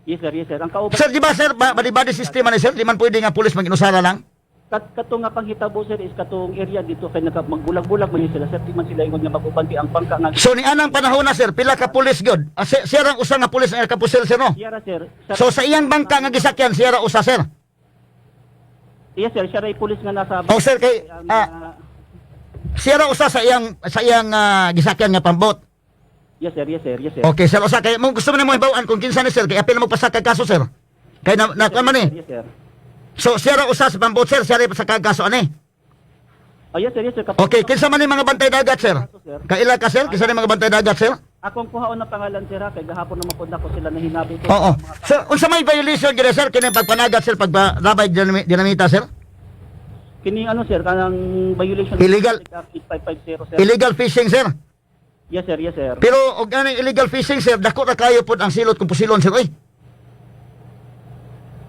Yes sir, yes sir. Ang kauban Sir, di ba sir, ba, body system man ni sir, di man pwede nga pulis mag-inusara lang? Katong nga panghitabo, sir, is katong area dito kay naka magbulag-bulag man yun sila, sir, di man sila ingon nga mag-uban kay ang bangka nga So ni anang panahon na, sir, pila ka pulis gyud? Ah, siya rang usa nga pulis ang kapusil, sir, no? Siyara, sir. Sir. So sa iyang bangka nga gisakyan, siya ra usa, sir. Yes sir, siya ray pulis nga nasa Oh sir, kay ang, siya ra usa sa iyang gisakyan nga pambot. Yes sir, yes sir, yes sir. Okay, sir, usa kay mo gusto mo na mo hibaw-an kung kinsa ni sir kay apil mo pasaka kaso, sir. Kay na, na kuan man eh. Yes sir. So siya ra usa sa pambot, sir, siya ra sa kaso ani. Oh, yes sir, yes sir. Okay, kinsa man ni mga bantay dagat, sir? Kaila ka, sir? Kinsa ni mga bantay dagat, sir? Akong kuhaon ng pangalan, sir, ha, kay gahapon naman po nako sila na hinabi ko. Oo. Sir, unsa may violation gid, sir, kini pagpanagat, sir, pagbalabay dinamita, sir? Kini ano, sir, kanang violation Illegal. Act 8550, sir. Illegal fishing, sir. Yes sir, yes sir. Pero og anang illegal fishing, sir, dako ra kayo pod ang silot kung pusilon, sir, oy.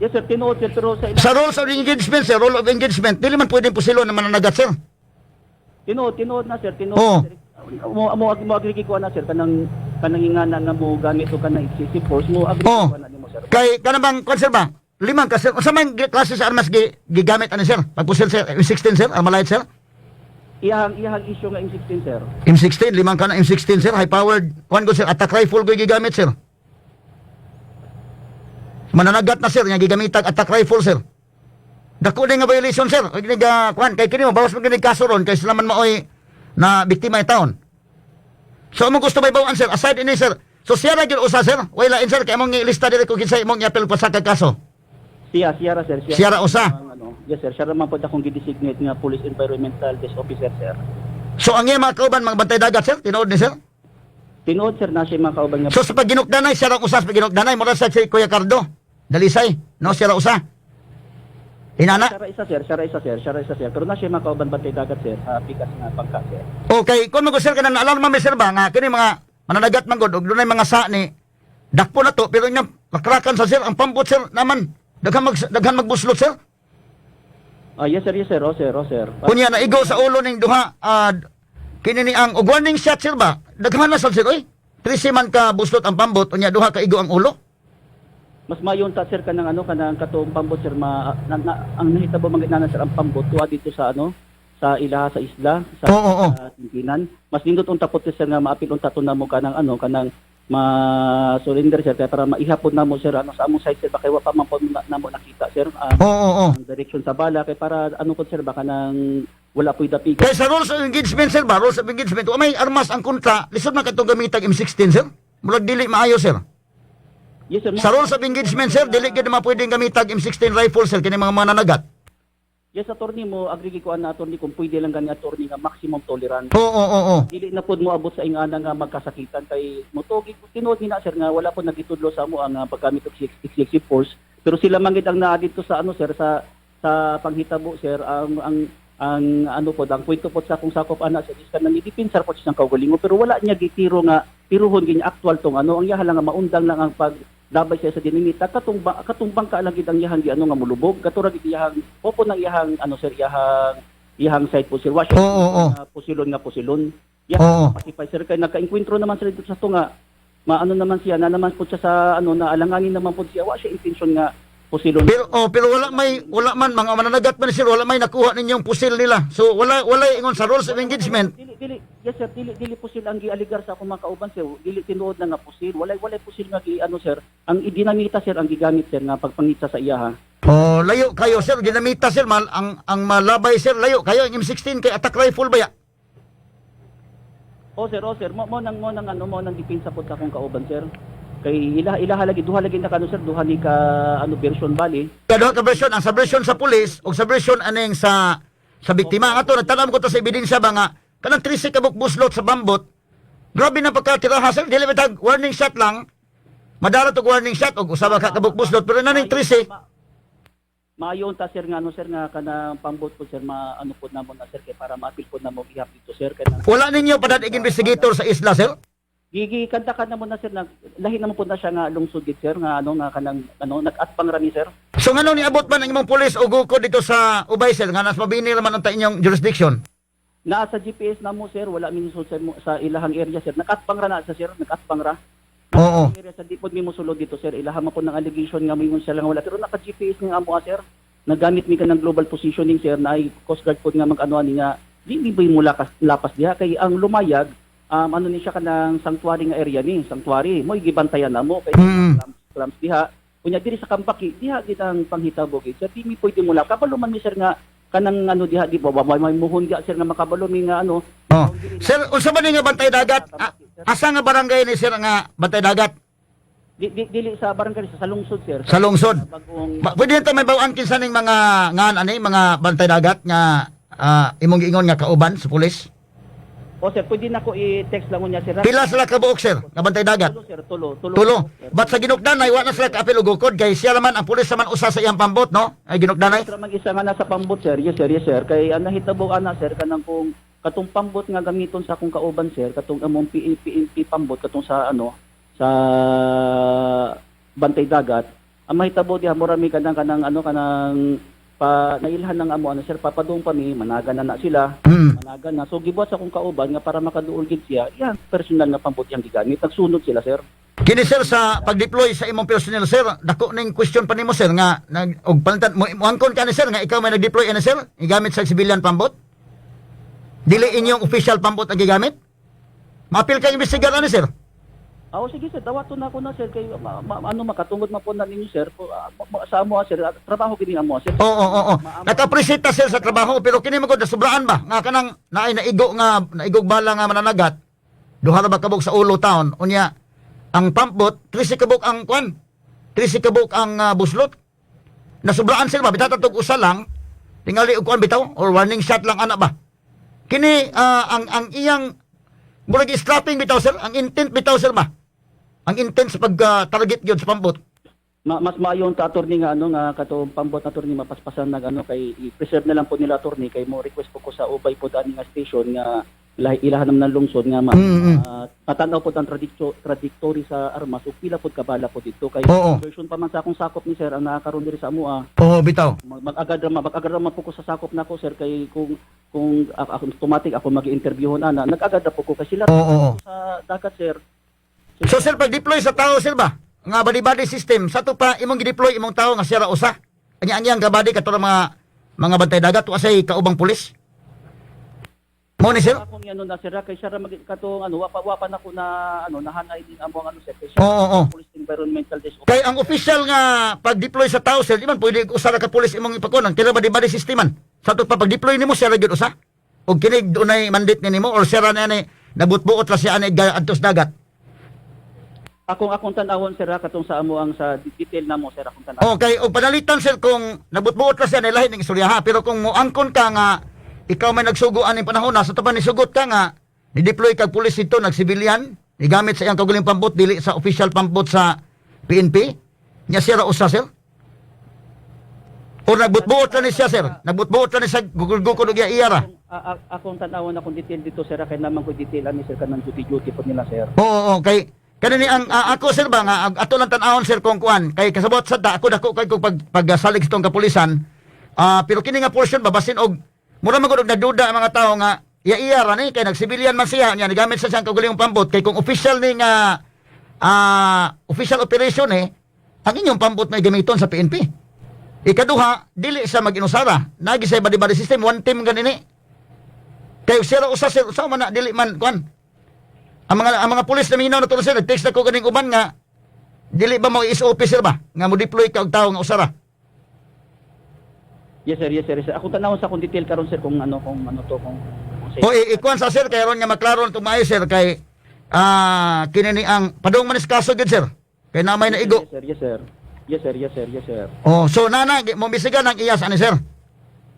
Yes sir, tinuod sir, pero sa Sa rules of engagement, sir, rule of engagement, dili man pwedeng pusilon na mananagat, sir. Tinuod, tinuod na sir, tinuod. Oo. Sir. Mo agree ko na sir kanang kanang ingana nga mo gamit og kanang excessive force, mo agree ko na nimo, sir. Kay kanang bang kwan, sir, ba? Limang ka, sir. Unsa man klase sa armas gigamit ani, sir? Pagpusil, sir, M16, sir, Armalite, sir. Iyahang issue nga M16, sir. M16, limang ka na M16, sir, high powered. Kwan ko, sir, attack rifle ko gigamit, sir. Mananagat na, sir, nga gigamitag attack rifle, sir. Dako ni nga violation, sir. Og ni ga kwan kay kini mo bawas mo kini kaso ron kay sila man maoy na biktima taon. So among gusto may bawaan, sir, aside ini, sir. So siya ra gyud usa, sir. Way lain, sir, kay among ilista diri kung kinsa imong iapil pa sa kaso. Siya, siya ra sir, siya. Siya ra usa. Ang, ano, yes sir, siya ra man pod akong gi-designate nga police environmental desk officer, sir. So ang iyang mga kauban mga bantay dagat, sir, tinuod ni sir. Tinuod sir na siya mga kauban nga. So sa pagginukdanay siya ra usa sa pagginukdanay mura sa si Kuya Cardo. Dalisay, no, siya ra usa. Inana. Siya ra isa sir, siya ra isa sir, siya ra isa sir. Pero na siya mga kauban bantay dagat, sir, sa pikas nga bangka, sir. Okay, kung mo sir kanang alarma mi, sir, ba nga kini mga mananagat man gud og dunay mga sa ni dakpo na to, pero nya makrakan sa, sir, ang pambot, sir, naman daghan magbuslot, sir. Ah, yes sir, yes sir, oh sir, oh sir. Kunya naigo sa ulo ning duha, kini ni ang og warning shot, sir, ba. Daghan na sad, sir, oy. 13 man ka buslot ang pambot, unya duha ka igo ang ulo. Mas mayon ta sir kanang ano kanang katong pambot sir ma na, na, ang nahitabo man gid na sir ang pambot tuwa dito sa ano sa ilaha sa isla sa Oo, oo. sa Tintinan. Mas nindot unta po sir nga maapil unta to namo kanang ano kanang ma surrender sir kay para maihapon namo sir ano sa among side sir baka wa pa man po na, namo nakita sir ang, Oo. ang direction sa bala kay para ano po sir baka nang wala po'y dapigan. Kay sa rules of engagement, sir, ba, rules of engagement, wa may armas ang kontra, lisod man katong gamitag M16, sir. Murag dili maayo, sir. Yes sir. Sa rules of engagement, sir, dili gyud ma pwedeng gamitag M16 rifle, sir, kini mga mananagat. Yes attorney, mo agree ko ana attorney kung pwede lang gani attorney nga maximum tolerance. Oo. Dili na pod mo abot sa ingana nga magkasakitan kay motogi tinuod ni na sir nga wala po nagitudlo sa amo ang paggamit og excessive force, pero sila man gid ang naa dito sa ano sir sa sa panghitabo sir. Ang ano po ang kwento po sa akong sakop ana sir is kanang gidepensa po siya ng kaugalingon, pero wala niya gitiro nga tiruhon gid niya actual tong ano ang yaha lang nga maundang lang ang pag labay siya sa dinimita katong ba, katong bangka lang gid ang yahang gi ano nga mulubog katura gid iyahang popo ng iyahang ano sir iyahang iyahang side po sir wa siya Oo. nga pusilon nga pusilon. Oo. Yeah, pacify sir kay nagkaengkwentro naman sila dito sa tunga. Maano naman siya na naman po siya sa ano na alanganin naman po siya, wa siya intention nga pusilon. Pero oh, pero wala man mga mananagat man sir, wala may nakuha ninyong pusil nila. So wala ingon sa rules of engagement. Dili dili yes sir, dili dili pusil ang gialigar sa akong mga kauban sir. Dili tinuod na nga pusil. Walay pusil nga gi ano sir. Ang idinamita sir ang gigamit sir nga pagpangitsa sa iya ha. Oh, layo kayo sir, dinamita sir, mal, ang malabay sir, layo kayo ang M16 kay attack rifle ba ya? Oh sir, oh sir, mo nang ano mo nang depensa po sa akong kauban sir. Kay ila ilaha lagi duha lagi na kano sir, duha ni ka ano version bali. Kaduha ka version, ang sa version sa pulis o sa version aning sa biktima. Ang ato nagtanam ko to sa ebidensya ba nga kanang 13 ka buslot sa bambot. Grabe na pagkatiraha sir, dili ba tag warning shot lang. Madara tog warning shot og usa ba ka kabuk buslot pero naning 13. Maayo unta sir nga ano sir nga kanang pambot po sir ma ano po namo na sir kay para maapil po namo ihap dito sir kay nang- Wala ninyo padad investigator sa isla sir? Gigi kanta ka na mo na sir nag lahi na mo po na siya nga lungsod gid sir nga ano nga kanang ano nag-atbang rami sir. So ngano niabot man ang imong pulis o guko dito sa Ubay sir nga nas mabini raman unta inyong jurisdiction? Naa sa GPS na mo sir, wala mi sulod sa, sa ilahang area sir. Nag-atbang ra na sa sir, nag-atbang ra. Oo. Area sa di pod mi mosulod dito sir. Ilaha man po ng allegation nga moingon siya lang wala pero naka GPS nga amo ah, sir. Nagamit mi kanang global positioning sir na ay Coast Guard pod nga mag-ano ani nga di mi ba mo lakas lapas diha kay ang lumayag ano ni siya kanang sanctuary nga area ni sanctuary mo gibantayan na mo kay clams, clams diha unya diri sa Kampaki diha gid ang panghitabo gid sir, di mi pwede mo kabalo man mi sir nga kanang ano diha di ba may muhon diha sir nga makabalo mi nga ano. Oh. Sir, unsa ba ni nga bantay dagat? Asa nga barangay ni sir nga bantay dagat? Di, di, dili sa barangay sa lungsod sir. Sa lungsod. Bagong Ba, pwede na may bawaan kinsa ning mga ngan ani mga bantay dagat nga imong giingon nga kauban sa pulis? O sir, pwede na ko i-text lang unya sir. Pila sila ka buok sir nga bantay dagat? Tulo sir, tulo, tulo. Tulo. But sa Ginukdanay wa na sila kaapil og gukod kay siya naman ang pulis naman usa sa iyang pambot, no? Ay Ginukdanay. Sir, mag-isa nga nasa pambot sir. Yes sir, yes sir. Kay ang nahitabo ana sir kanang kung Katong pambot nga gamiton sa akong kauban, sir, katong among PNP pambot katong sa ano sa bantay dagat. Ang mahitabo diha, mura mi kanang kanang ano kanang pa nailhan ng amo ano, sir, papadung pa mi, managa na na sila. Managa na. So gibuhat sa akong kauban nga para makaduol gid siya, iyang personal nga pambot iyang gigamit. Nagsunod sila, sir. Kini, sir, sa pag-deploy sa imong personnel, sir, dako ning question pa nimo, sir, nga nag og panalitan mo moangkon ka ni sir nga ikaw may nag-deploy ani, sir, gigamit sa civilian pambot. Dili inyong official pambot ang gigamit? Maapil ka imbestigar ani, sir. Ah, oh, sige sir, dawaton na ako na, sir, kay ano makatungod man po na ninyo, sir. Po, sa amo, sir, trabaho kini amo, sir. Oo. Naka-appreciate ta, sir, sa trabaho, pero kini mo gud sobraan ba nga kanang naay naigo nga naigog bala nga mananagat. Duha ra ba kabuk sa ulo town unya ang pampot 13 kabuk ang kwan. 13 kabuk ang buslot. Nasubraan sir ba, bitaw tatog usa lang tingali og kwan bitaw or warning shot lang ana ba. Kini ang iyang murag strapping bitaw, sir, ang intent bitaw, sir, ba. Ang intent sa pag target gyud sa pampot. Mas maayon ta, attorney, nga ano nga katong pambot na, attorney, mapaspasan nag ano kay i-preserve na lang po nila, attorney, kay mo request po ko sa Ubay po ani nga station nga ilahan naman ng lungsod nga matanaw po ang trajectory sa armas ug pila pod kabala po dito kay version pa man sa akong sakop ni sir ang nakakaroon diri sa amoa. Oo, bitaw. Mag-agad ra man po ko sa sakop nako, sir, kay kung ako automatic ako magi-interviewon ana, nag-agad ra po ko kay sila Oo, oo. sa dagat, sir. So sir, pag deploy sa tao, sir ba? Nga body-body system, sa to pa imong gi-deploy imong tao nga siya ra usa. Anya ang iyang kabady kato mga bantay dagat wa say kaubang pulis. Mo ni sir? Akong ano na sir kay siya ra mag katong ano wa pa nako na ano nahanay din amo ang ano, sir, kay siya Oo, oo. police environmental desk. Kay ang official nga pag-deploy sa tao, sir, di man pwede usa ra ka pulis imong ipakunan, kay body-body system man. Sa to pa pag-deploy nimo siya ra gyud usa. Og kini dunay mandate ni nimo or siya ra na ani nabutbuot ra siya ani adtos dagat. Akong tan-awon, sir, katong sa amo ang sa detail na mo, sir, akong tan-awon. Okay, og panalitan, sir, kung nabutbuot ra siya ni lahi ning istorya ha, pero kung moangkon ka nga ikaw may nagsugo aning panahon na sa tapan ni sugot ka nga ni-deploy kag pulis dito nagsibilyan, gigamit sa iyang kaugalingong pambot dili sa official pambot sa PNP, nya siya ra usa, sir. Or nagbutbuot ra ni siya, sir. Nagbutbuot ra ni siya gugol-gugol og iya ra. Akong tan-awon akong detail dito, sir, kay naman ko detail ani, sir, kanang duty duty po nila, sir. Oo, kay kani ni ang ako, sir, ba nga ato lang tan-awon, sir, kung kuan kay kasabot sa da, ako dako kay kog pag pagsalig sa tong kapulisan. Pero kini nga portion babasin og mura man gud og nagduda ang mga tao nga iya-iya ra ni kay nagsibilyan man siya nya nigamit sa siyang kaugalingong pambot kay kung official ni nga official operation eh ang inyong pambot may gamiton sa PNP. Ikaduha, dili siya mag-inusara. Nagi sa body-body system, one team ganini. Kay sira usa, sir, usa man na dili man kuan. Ang mga pulis na minaw na to, sir, nag-text na ko ganing uban nga dili ba mo SOP, sir, ba nga mo deploy ka og tawo nga usara. Yes sir, yes sir, yes, sir. Akong tan-awon sa akong detail karon, sir, kung ano to kung O ikuan sa sir kay ron nga maklaro na maayo, sir, kay kini ni ang padung man is kaso gid, sir. Kay namay na igo. Yes sir, yes sir. Yes sir, yes sir, yes sir. Oh, so nana mo bisigan ang iyas ani, sir.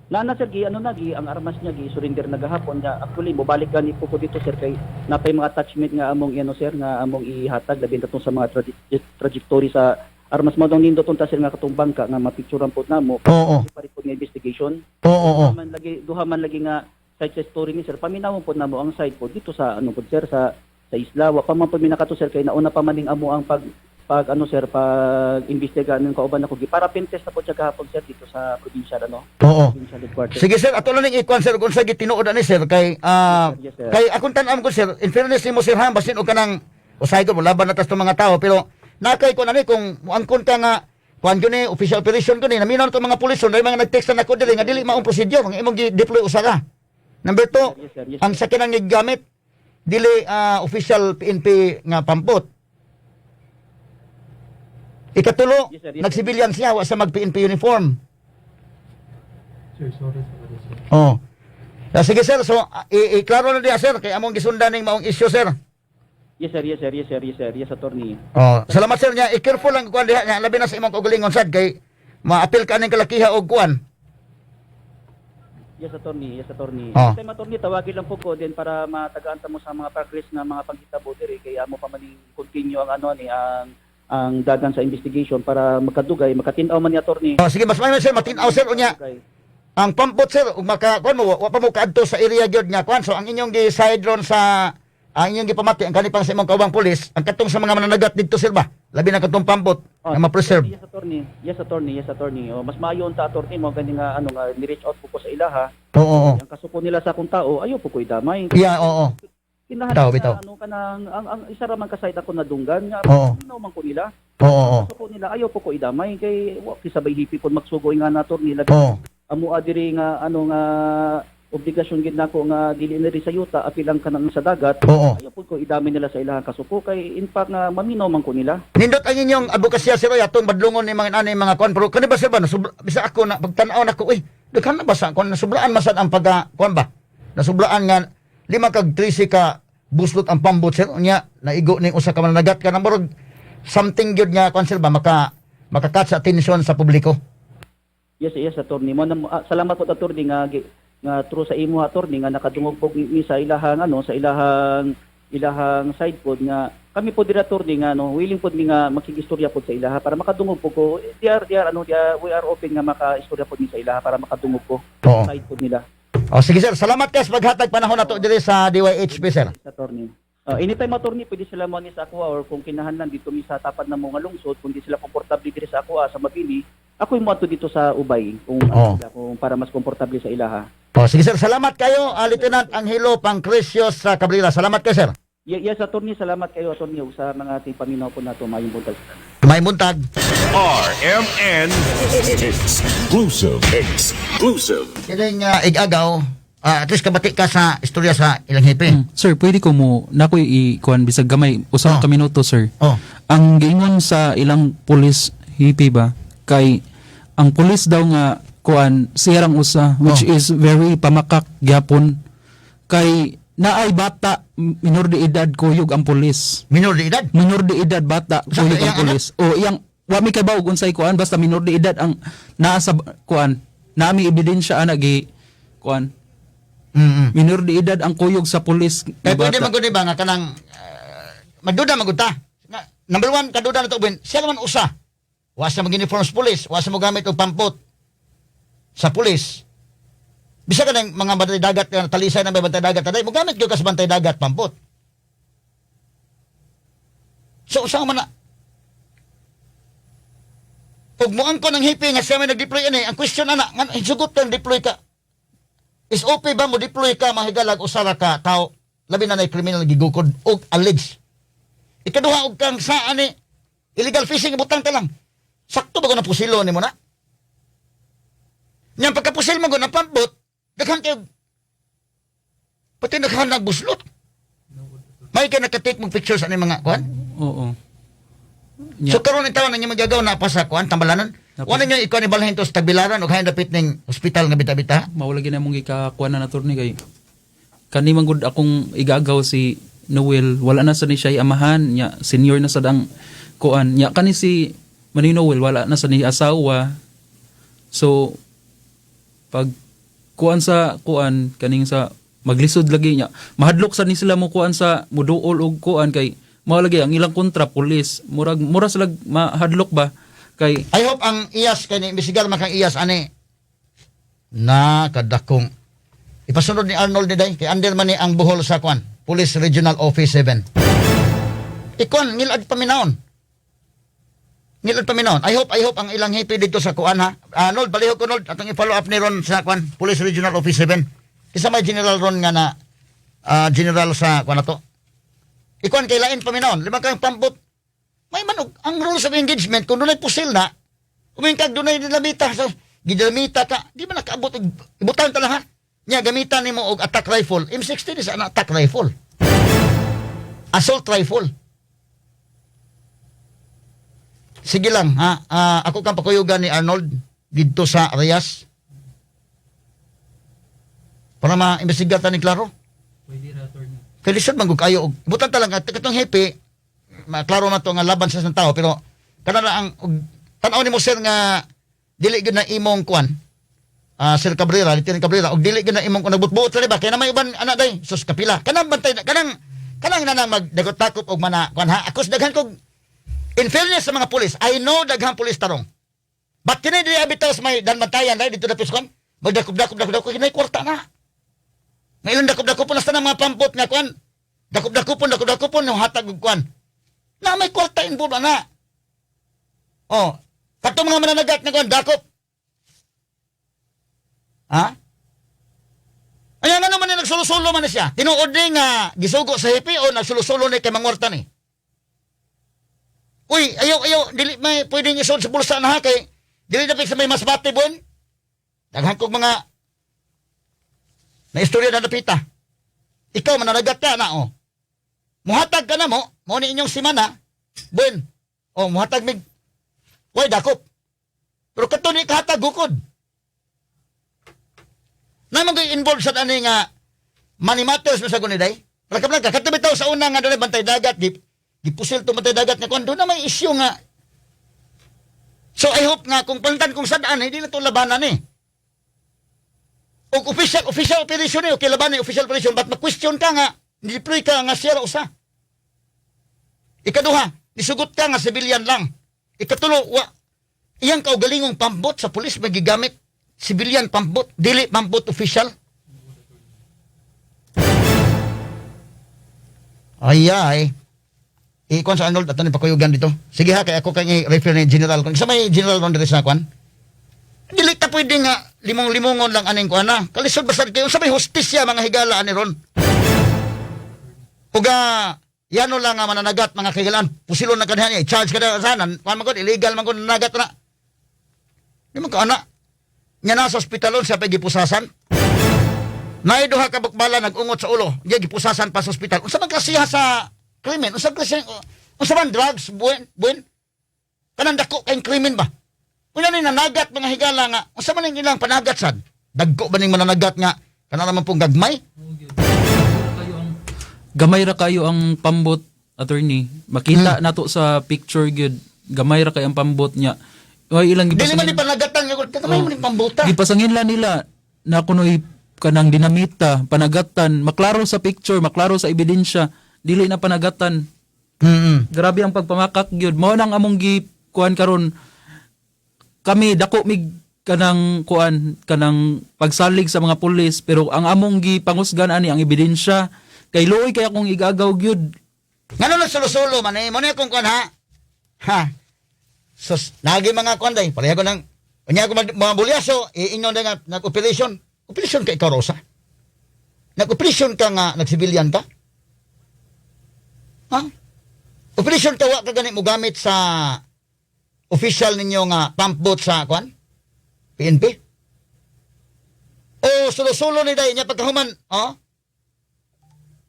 Nana sir, gi ano na gi ang armas niya gi surrender na gahapon niya. Actually mobalik gani po ko dito, sir, kay napay mga attachment nga among ano, sir, nga among ihatag labi na tong sa mga trajectory sa armas mo dong nindot unta, sir, nga katong bangka nga mapicturean po namo. Oo. Pa rin po nga investigation. Oo. Duha man lagi nga side sa story ni sir. Paminawon po namo ang side po dito sa ano po, sir, sa isla. Wa pa man po minakato, sir, kay nauna pa man ning amo ang pag pag ano, sir, pag imbestiga ng kauban ako gi para test na po siya gahapon, sir, dito sa provincial ano provincial headquarters. Sige sir, ato lang ning ikuan, sir, kung sa gitinuod ani, sir, kay Yes, sir. Yes, sir. Kay akong tan-am ko, sir, in fairness nimo, sir, ha, basin og kanang usahay ko mo laban na tas tong mga tao, pero nakay ko na ni kung muangkon ka nga kuan gyud ni official operation gyud ni naminaw na tong mga pulis na mga nag-text na nako diri nga dili maong procedure nga imong gi-deploy usa ka. Number two, Yes, sir. Yes, ang sakyanan nga gigamit dili official PNP nga pampot. Ikatulo, Yes, sir. Yes, sir. nagsibilyan siya wa sa mag PNP uniform. Sir, sorry sa sir. Oh. Sige sir, so iklaro na diya, sir, kay among gisundan ning maong issue, sir. Yes sir, yes sir, yes sir, yes sir, yes attorney. Oh, salamat sir nya. I-careful lang kuan diha nya labi na sa imong kaugalingon sad kay maapil ka ning kalakiha og kuan. Yes attorney, yes attorney. Oh. Time attorney, tawagin lang po ko din para matagaan ta mo sa mga progress nga mga panghitabo diri kay amo pa man ning continue ang ano ni ang dagan sa investigation para makadugay, makatin-aw man ni attorney. Oh, sige, mas maayo, sir, matin-aw, sir, unya. Makadugay. Ang pampot, sir, ug maka kuan mo, wa pa mo kaadto sa area gyud nga kuan. So ang inyong gi side ron sa ang inyong gipamati ang kanipang sa imong kaubang pulis, ang katong sa mga mananagat didto, sir, ba? Labi na katong pampot Oh, nga ma-preserve. Yes, attorney. Yes, attorney. Yes, attorney. Oh, mas maayo unta, attorney, mo gani nga ano nga ni-reach out po ko sa ilaha. Oo, oo. Ang kasuko nila sa akong tao, ayo po ko idamay. Yeah, oo. Kinahanglan Bitaw, na, bitaw. ano kanang ang isa ra man ka side ako nadunggan nga minaw man ko nila. Oo, oo. Kasuko nila ayo po ko idamay kay wa kisabay hipi pud magsugoy nga na, attorney, labi amo diri nga ano nga obligasyon gid nako nga dili na rin sa yuta, apil ang kanang sa dagat. Ayaw pud ko idamay nila sa ilahang kasuko kay in fact nga maminaw man ko nila. Nindot ang inyong advokasya, sir, oy, atong badlongon ni mga ani mga kuan, pero kani ba, sir, ba nasubra, bisa ako na pagtan-aw nako, uy, daghan na ba sa kuan, nasubraan man sad ang pagka kuan ba? Nasubraan nga 5 kag 13 ka buslot ang pambot, sir, unya naigo ning usa ka mananagat ka na murag something gyud nga kuan, sir, ba maka-catch attention sa publiko. Yes, attorney. Mo na, salamat po, attorney, nga nga true sa imo, attorney, nga nakadungog po ni sa ilahang ano sa ilahang ilahang side pod nga kami po diri, attorney, nga no willing pod mi nga makigistorya pod sa ilaha para makadungog po ko. They are ano they are, we are open nga makaistorya pod ni sa ilaha para makadungog ko side pod nila. O sige, sir, salamat kay sa paghatag panahon nato diri sa DYHP, sir. Yes, attorney. Anytime, attorney, pwede sila mo ni sa ako or kung kinahanglan dito mi sa tapat na mga lungsod, kung di sila komportable diri sa ako sa Mabini, ako mo ato dito sa Ubay kung ano sila, kung para mas komportable sa ilaha. O sige, sir, salamat kayo, Lieutenant Angelo Pancrecios sa Cabrera. Salamat kayo, sir. Yes, attorney, salamat kayo, attorney, ug sa mga paminaw po nato, maayong buntag. May buntag. RMN Exclusive. Exclusive. Kining igagaw, at least kabati ka sa istorya sa ilang hipi. Sir, pwede ko mo nakoy i-kuan bisag gamay usa ka minuto, sir. Ang giingon sa ilang pulis hipi ba kay ang pulis daw nga kuan siya rang usa, which is very pamakak gyapon kay naay bata minor de edad kuyog ang pulis. Minor de edad? Minor de edad bata Sa kuyog ang iyang pulis. O iyang wa mi kabaw unsay kuan, basta minor de edad ang naa sa kuan. Naami ebidensya ana gi kuan. Minor de edad ang kuyog sa pulis nga Kaya pwede bata. man gud ba nga kanang magduda man gud ta. Nga, number one, kaduda na to Ben, siya naman usa. Wa siya mag-uniform sa pulis, wa siya mogamit og pampot sa pulis. Bisa ka ng mga bantay dagat nga talisay na may bantay dagat taday, mogamit gyud ka sa bantay dagat pampot. So usa man na. Ug moangko ng hipi nga siya may nag-deploy ani, ang question ana, nga sugot kang deploy ka. SOP ba mo deploy ka mahigalag usa ra ka tao, labi na nay criminal gigukod og alleged. Ikaduha, og kang sa ani illegal fishing, butang ta lang. Sakto ba ko na pusilo nimo na? Nya pagkapusil mo na pambot, daghan kayo pati daghan nagbuslot. May ka nakatake mong pictures ani mga kuan? Oo. So karon ni taon ang magagaw na pa sa kuan tambalanon. Wala niyo ikaw ni balhin to sa Tagbilaran og hain dapit ning ospital nga bita-bita. Mao lagi na mong gikakuan na, attorney, kay kani man gud akong igagaw si Noel, wala na sa ni siya amahan nya, senior na sad ang kuan nya. Kani si Manny Noel, wala na sa ni asawa. So pag kuan sa kuan kaning sa maglisod lagi niya, mahadlok sa ni sila mo kuan sa muduol og kuan kay mao lagi ang ilang kontra pulis, murag mura sila mahadlok ba kay I hope ang iyas kay ni imbestigar man kang iyas ani na kadakong ipasunod ni Arnold ni day kay under man ni ang buhol sa kuan Police Regional Office 7. Ikuan ngilad paminawon. Ngilad paminawon. I hope ang ilang hipi dito sa kuan ha. Arnold, palihog ko, Arnold, atong i-follow up ni ron sa kuan Police Regional Office 7. Kisa may general ron nga na general sa kuan na to. Ikuan kay lain paminawon. Lima kang pampot. May manog ang rules of engagement kung dunay pusil na umingkag dunay dinamita sa gidinamita ka di ba nakaabot og ibutang ta lang ha nya gamitan nimo og attack rifle. M16 is an attack rifle, assault rifle. Sige lang ha. Ako kang pakuyugan ni Arnold didto sa Arias para ma-imbestigar ta ni klaro. Pwede ra, attorney. Kay lisod man gud kayo og butan ta lang at katong hepe, maklaro na to nga laban sa isang tao, pero kana na ang og tan-aw nimo, sir, nga dili gyud na imong kuan, Sir Cabrera, Lieutenant Cabrera, og dili gyud na imong kung nagbutbuot sa ba kay na may uban ana day sus kapila kanang bantay kanang kanang nanang magdagot-takop og mana kuan ha. Akos daghan kog, in fairness sa mga pulis, I know daghang pulis tarong. But kini dili bitaw sa may Daanbantayan dai dito dapit sa kuan. Magdakop-dakop dakop dakop kinay kwarta na. Ngayon dakop-dakop na sa mga pampot nga kuan. Dakop-dakopon dakop-dakopon no hatag og kuan. Na may kwarta involved ana. Oh, kato mga mananagat nga kuan dakop. Ha? Ayan ano man ni nagsulo-sulo man ni siya. Tinuod ni nga gisugo sa hepe o nagsulo-sulo ni kay mangwarta ni. Uy, ayaw, ayaw, dili may pwedeng isuod sa bulsa na ha kay dili na sa may masbate bon. Daghan kog mga na istorya na napita. Ikaw mananagat ka na oh. Muhatag ka na mo, mo ni inyong simana. Bon. Oh, muhatag mig. Way dakop. Pero kato ni kahatag gukod. Naman ko'y involved sa ani nga money matters mo sa guniday. Rakap lang ka, kato bitaw sa una nga doon bantay dagat, di, gipusil to bantay dagat nga kuan, doon na may issue nga. So I hope nga kung pantan kung sadaan, hindi na to labanan eh. Og official official operation eh, okay labanan eh, official operation, but ma-question ka nga, deploy ka nga siya usa. Ikaduha, nisugot ka nga civilian lang. Ikatulo, wa, iyang kaugalingong pambot sa pulis magigamit civilian pambot, dili pambot official. Ay ay. Ikuan sa Arnold ato ni pakuyugan dito. Sige ha kay ako kay i-refer ni General kung sa may General ron diri sa kuan. Dili ta pwede nga limong-limongon lang aning kuan na. Kalisod basad kayo sa may hustisya mga higala ani ron. Uga yano lang nga mananagat mga kahigalaan. Pusilon na kanina i-charge ka na sanan. Kuan man gud illegal man gud nanagat na. Di man ka ana. Nga nasa ospitalon siya pa gipusasan. Naay duha ka bukbala nag-ungot sa ulo. Diya gipusasan pa sa ospital. Unsa man klasiha sa krimen? Unsa klase unsa man drugs buwen buwen? Kanang dako kayong krimen ba? Unya ni nanagat mga higala nga unsa man ning ilang panagat sad? Dagko ba ning mananagat nga kana naman pong gagmay? Gamay ra kayo ang pambot, attorney. Makita nato sa picture gyud. Gamay ra kayo ang pambot niya. Ay ilang Dili man ni gipasangin. panagatan nga gamay man ni pambuta. Gipasangin lang nila na kunoy kanang dinamita, panagatan, maklaro sa picture, maklaro sa ebidensya, dili na panagatan. Grabe ang pagpamakak gyud. Mao nang among gi kuan karon kami dako mig kanang kuan kanang pagsalig sa mga pulis pero ang among gi pangusgan ani ang ebidensya kay luoy kay akong igagaw gyud. Ngano nagsulo-sulo man eh mo ni akong kuan ha. Ha. Sus, nagi mga kuan day, pareha ko nang unya ko mga bulyaso, iingon day nga nag-operation. Operation ka ikaw Rosa. Nag-operation ka nga nag-civilian ka? Ha? Operation ka wa ka gani mo gamit sa official ninyo nga pump boat sa kuan? PNP? O sulo-sulo ni day niya pagkahuman, oh?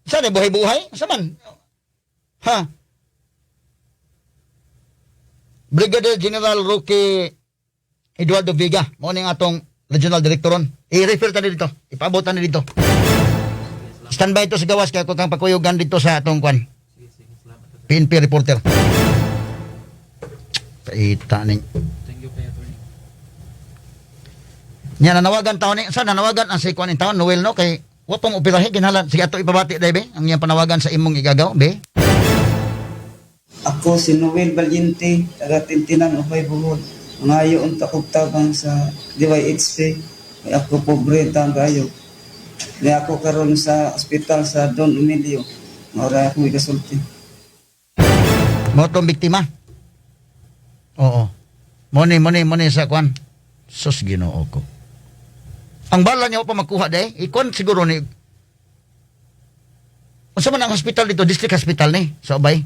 Saan eh, buhay-buhay? Sa man? Ha? Brigadier General Roque Eduardo Vega, mo ning atong regional director ron. I-refer ta dito, ipaabot ta ni dito. Standby ito sa gawas kaya ko kang pakuyugan dito sa atong kwan. PNP reporter. Paita ning. Thank you kay attorney. Nya nanawagan taon ni sa nanawagan ang si kwan in taon Noel no kay wa pang operahe ginhalan. Sige ato ipabati dai be ang iyang panawagan sa imong igagaw be. Ako si Noel Valiente, taga Tintinan, Ubay, Bohol. Mangayo unta kog tabang sa DYHP. May ako pobre taon kayo. May ako karon sa ospital sa Don Emilio. Maura akong ikasulti. Mo tong biktima. Oo. Mo ni sa kwan. Sus Ginoo ko. Ang bala niya wa pa makuha day, ikon siguro ni. Unsa man ang hospital dito, district hospital ni sa Ubay.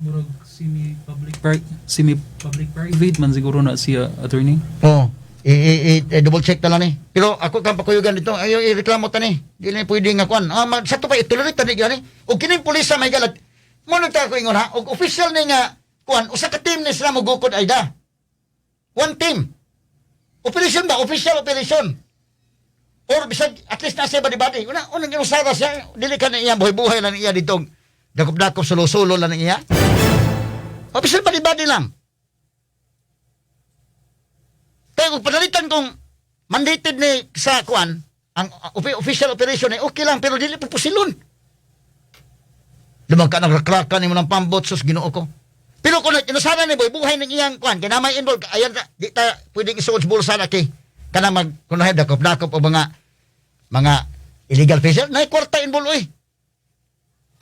Murag semi public semi public private man siguro na siya attorney. Oo. I double check ta lang ni. Pero ako kang pakuyugan dito, ayo ireklamo ta ni. Di na pwede nga kwan. Ah, sa to pa itolerate ta ni gani. Og kining pulis sa may galat. Mo ta ko ingon ha, og official ni nga kwan, usa ka team ni sila mogukod ay da. One team. Operation ba? Official operation. Or bisag at least nasa body body. Una unang inusara siya, dili ka na iya buhay-buhay lang iya dito. Dakop-dakop sulo-sulo lang iya. Official body body lang. Kaya kung panalitan kong mandated ni sa kuan, ang official operation ay okay lang pero dili po pusilon. Lumang ka nagrakraka ni mo ng pambot sus Ginoo ko. Pero kung inusara ni boy buhay ng iyang kuan kay na may involved ayan ta, di ta pwedeng isuod sa bulsa na kay Kanang mag kunahay dakop-dakop o mga illegal fisher, nay kwarta involved oy.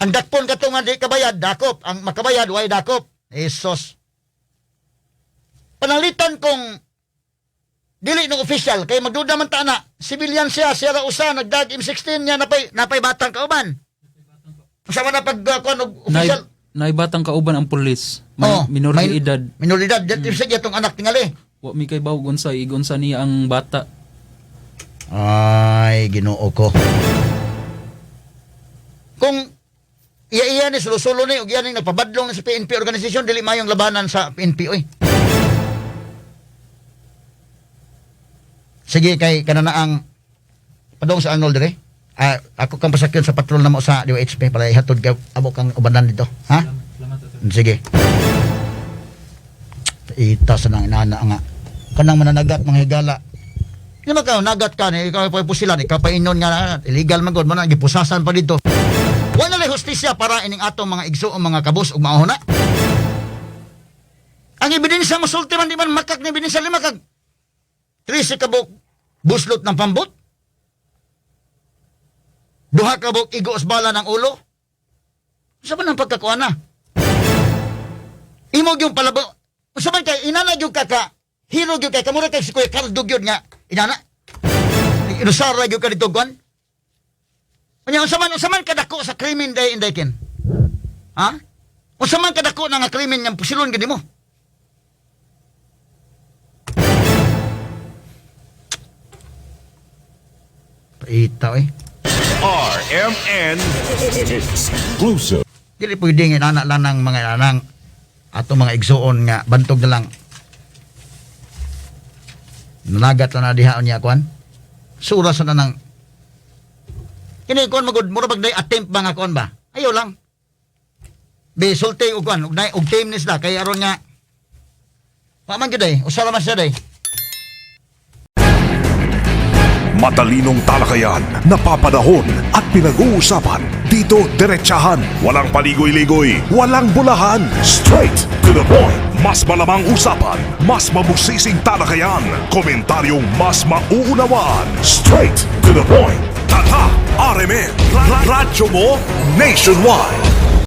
Ang dakpon kato nga di kabayad, dakop. Ang makabayad, way dakop. Jesus. Panalitan kung dili ng official kay magduda man ta na civilian siya, siya ra usa nagdag M16 niya, napay batang kauban. Sa man na pag kuan og Nay, official. naibatang kauban ang pulis. May Oh, minor de edad. Minor de edad, sige atong anak tingali. Wa mi kay bawog unsa igunsa niya ang bata. Ay, Ginoo ko. Kung iya-iya ni sulo-sulo ni ug iya ni nagpabadlong ni sa PNP organization, dili mayong labanan sa PNP oy. Sige kay kananaang padong sa Arnold dire. Ah, ako kang pasakyon sa patrol na mo sa DOHP para ihatod kay amo kang ubanan dito, ha? Sige. Ita sa nang inana nga. Kanang mananagat mga higala. Di man ka nagat ka ni ikaw pa pusilan, ikaw pa inon nga illegal man gud mo na gipusasan pa dito. Wala na hustisya para ining atong mga igso o mga kabus ug mauna. Ang ebidensya mo sulti man di man makak ni ebidensya lima kag 13 ka buok buslot ng pambot. Duha ka buok igo sa bala ng ulo. Sa man ang pagkakuha na? Imo gyud palabo. Unsa man kay inana gyud ka ka hero gyud kay kamura kay si Kuya Cardo gyud nga inana. Inusara gyud ka dito kuan. Unya unsa man kadako sa krimen day inday ken? Ha? Unsa man kadako na nga krimen nga pusilon gyud nimo? Paita eh. RMN Exclusive. Dili pwede nga inana lang ng mga inanang atong mga igsuon nga bantog na lang. Nanagat lang na diha niya kuan. Sura sa nanang kini kuan magud mura bag day attempt ba nga kuan ba? Ayaw lang. Be sulti og kuan og nay og team ni sila kay aron nga wa man gyud ay usa ra man siya day. Matalinong talakayan, napapanahon at pinag-uusapan. Dito diretsahan, walang paligoy-ligoy, walang bulahan. Straight to the point. Mas malamang usapan, mas mabusising talakayan, komentaryong mas mauunawaan. Straight to the point. Tata RMN, Radyo mo nationwide.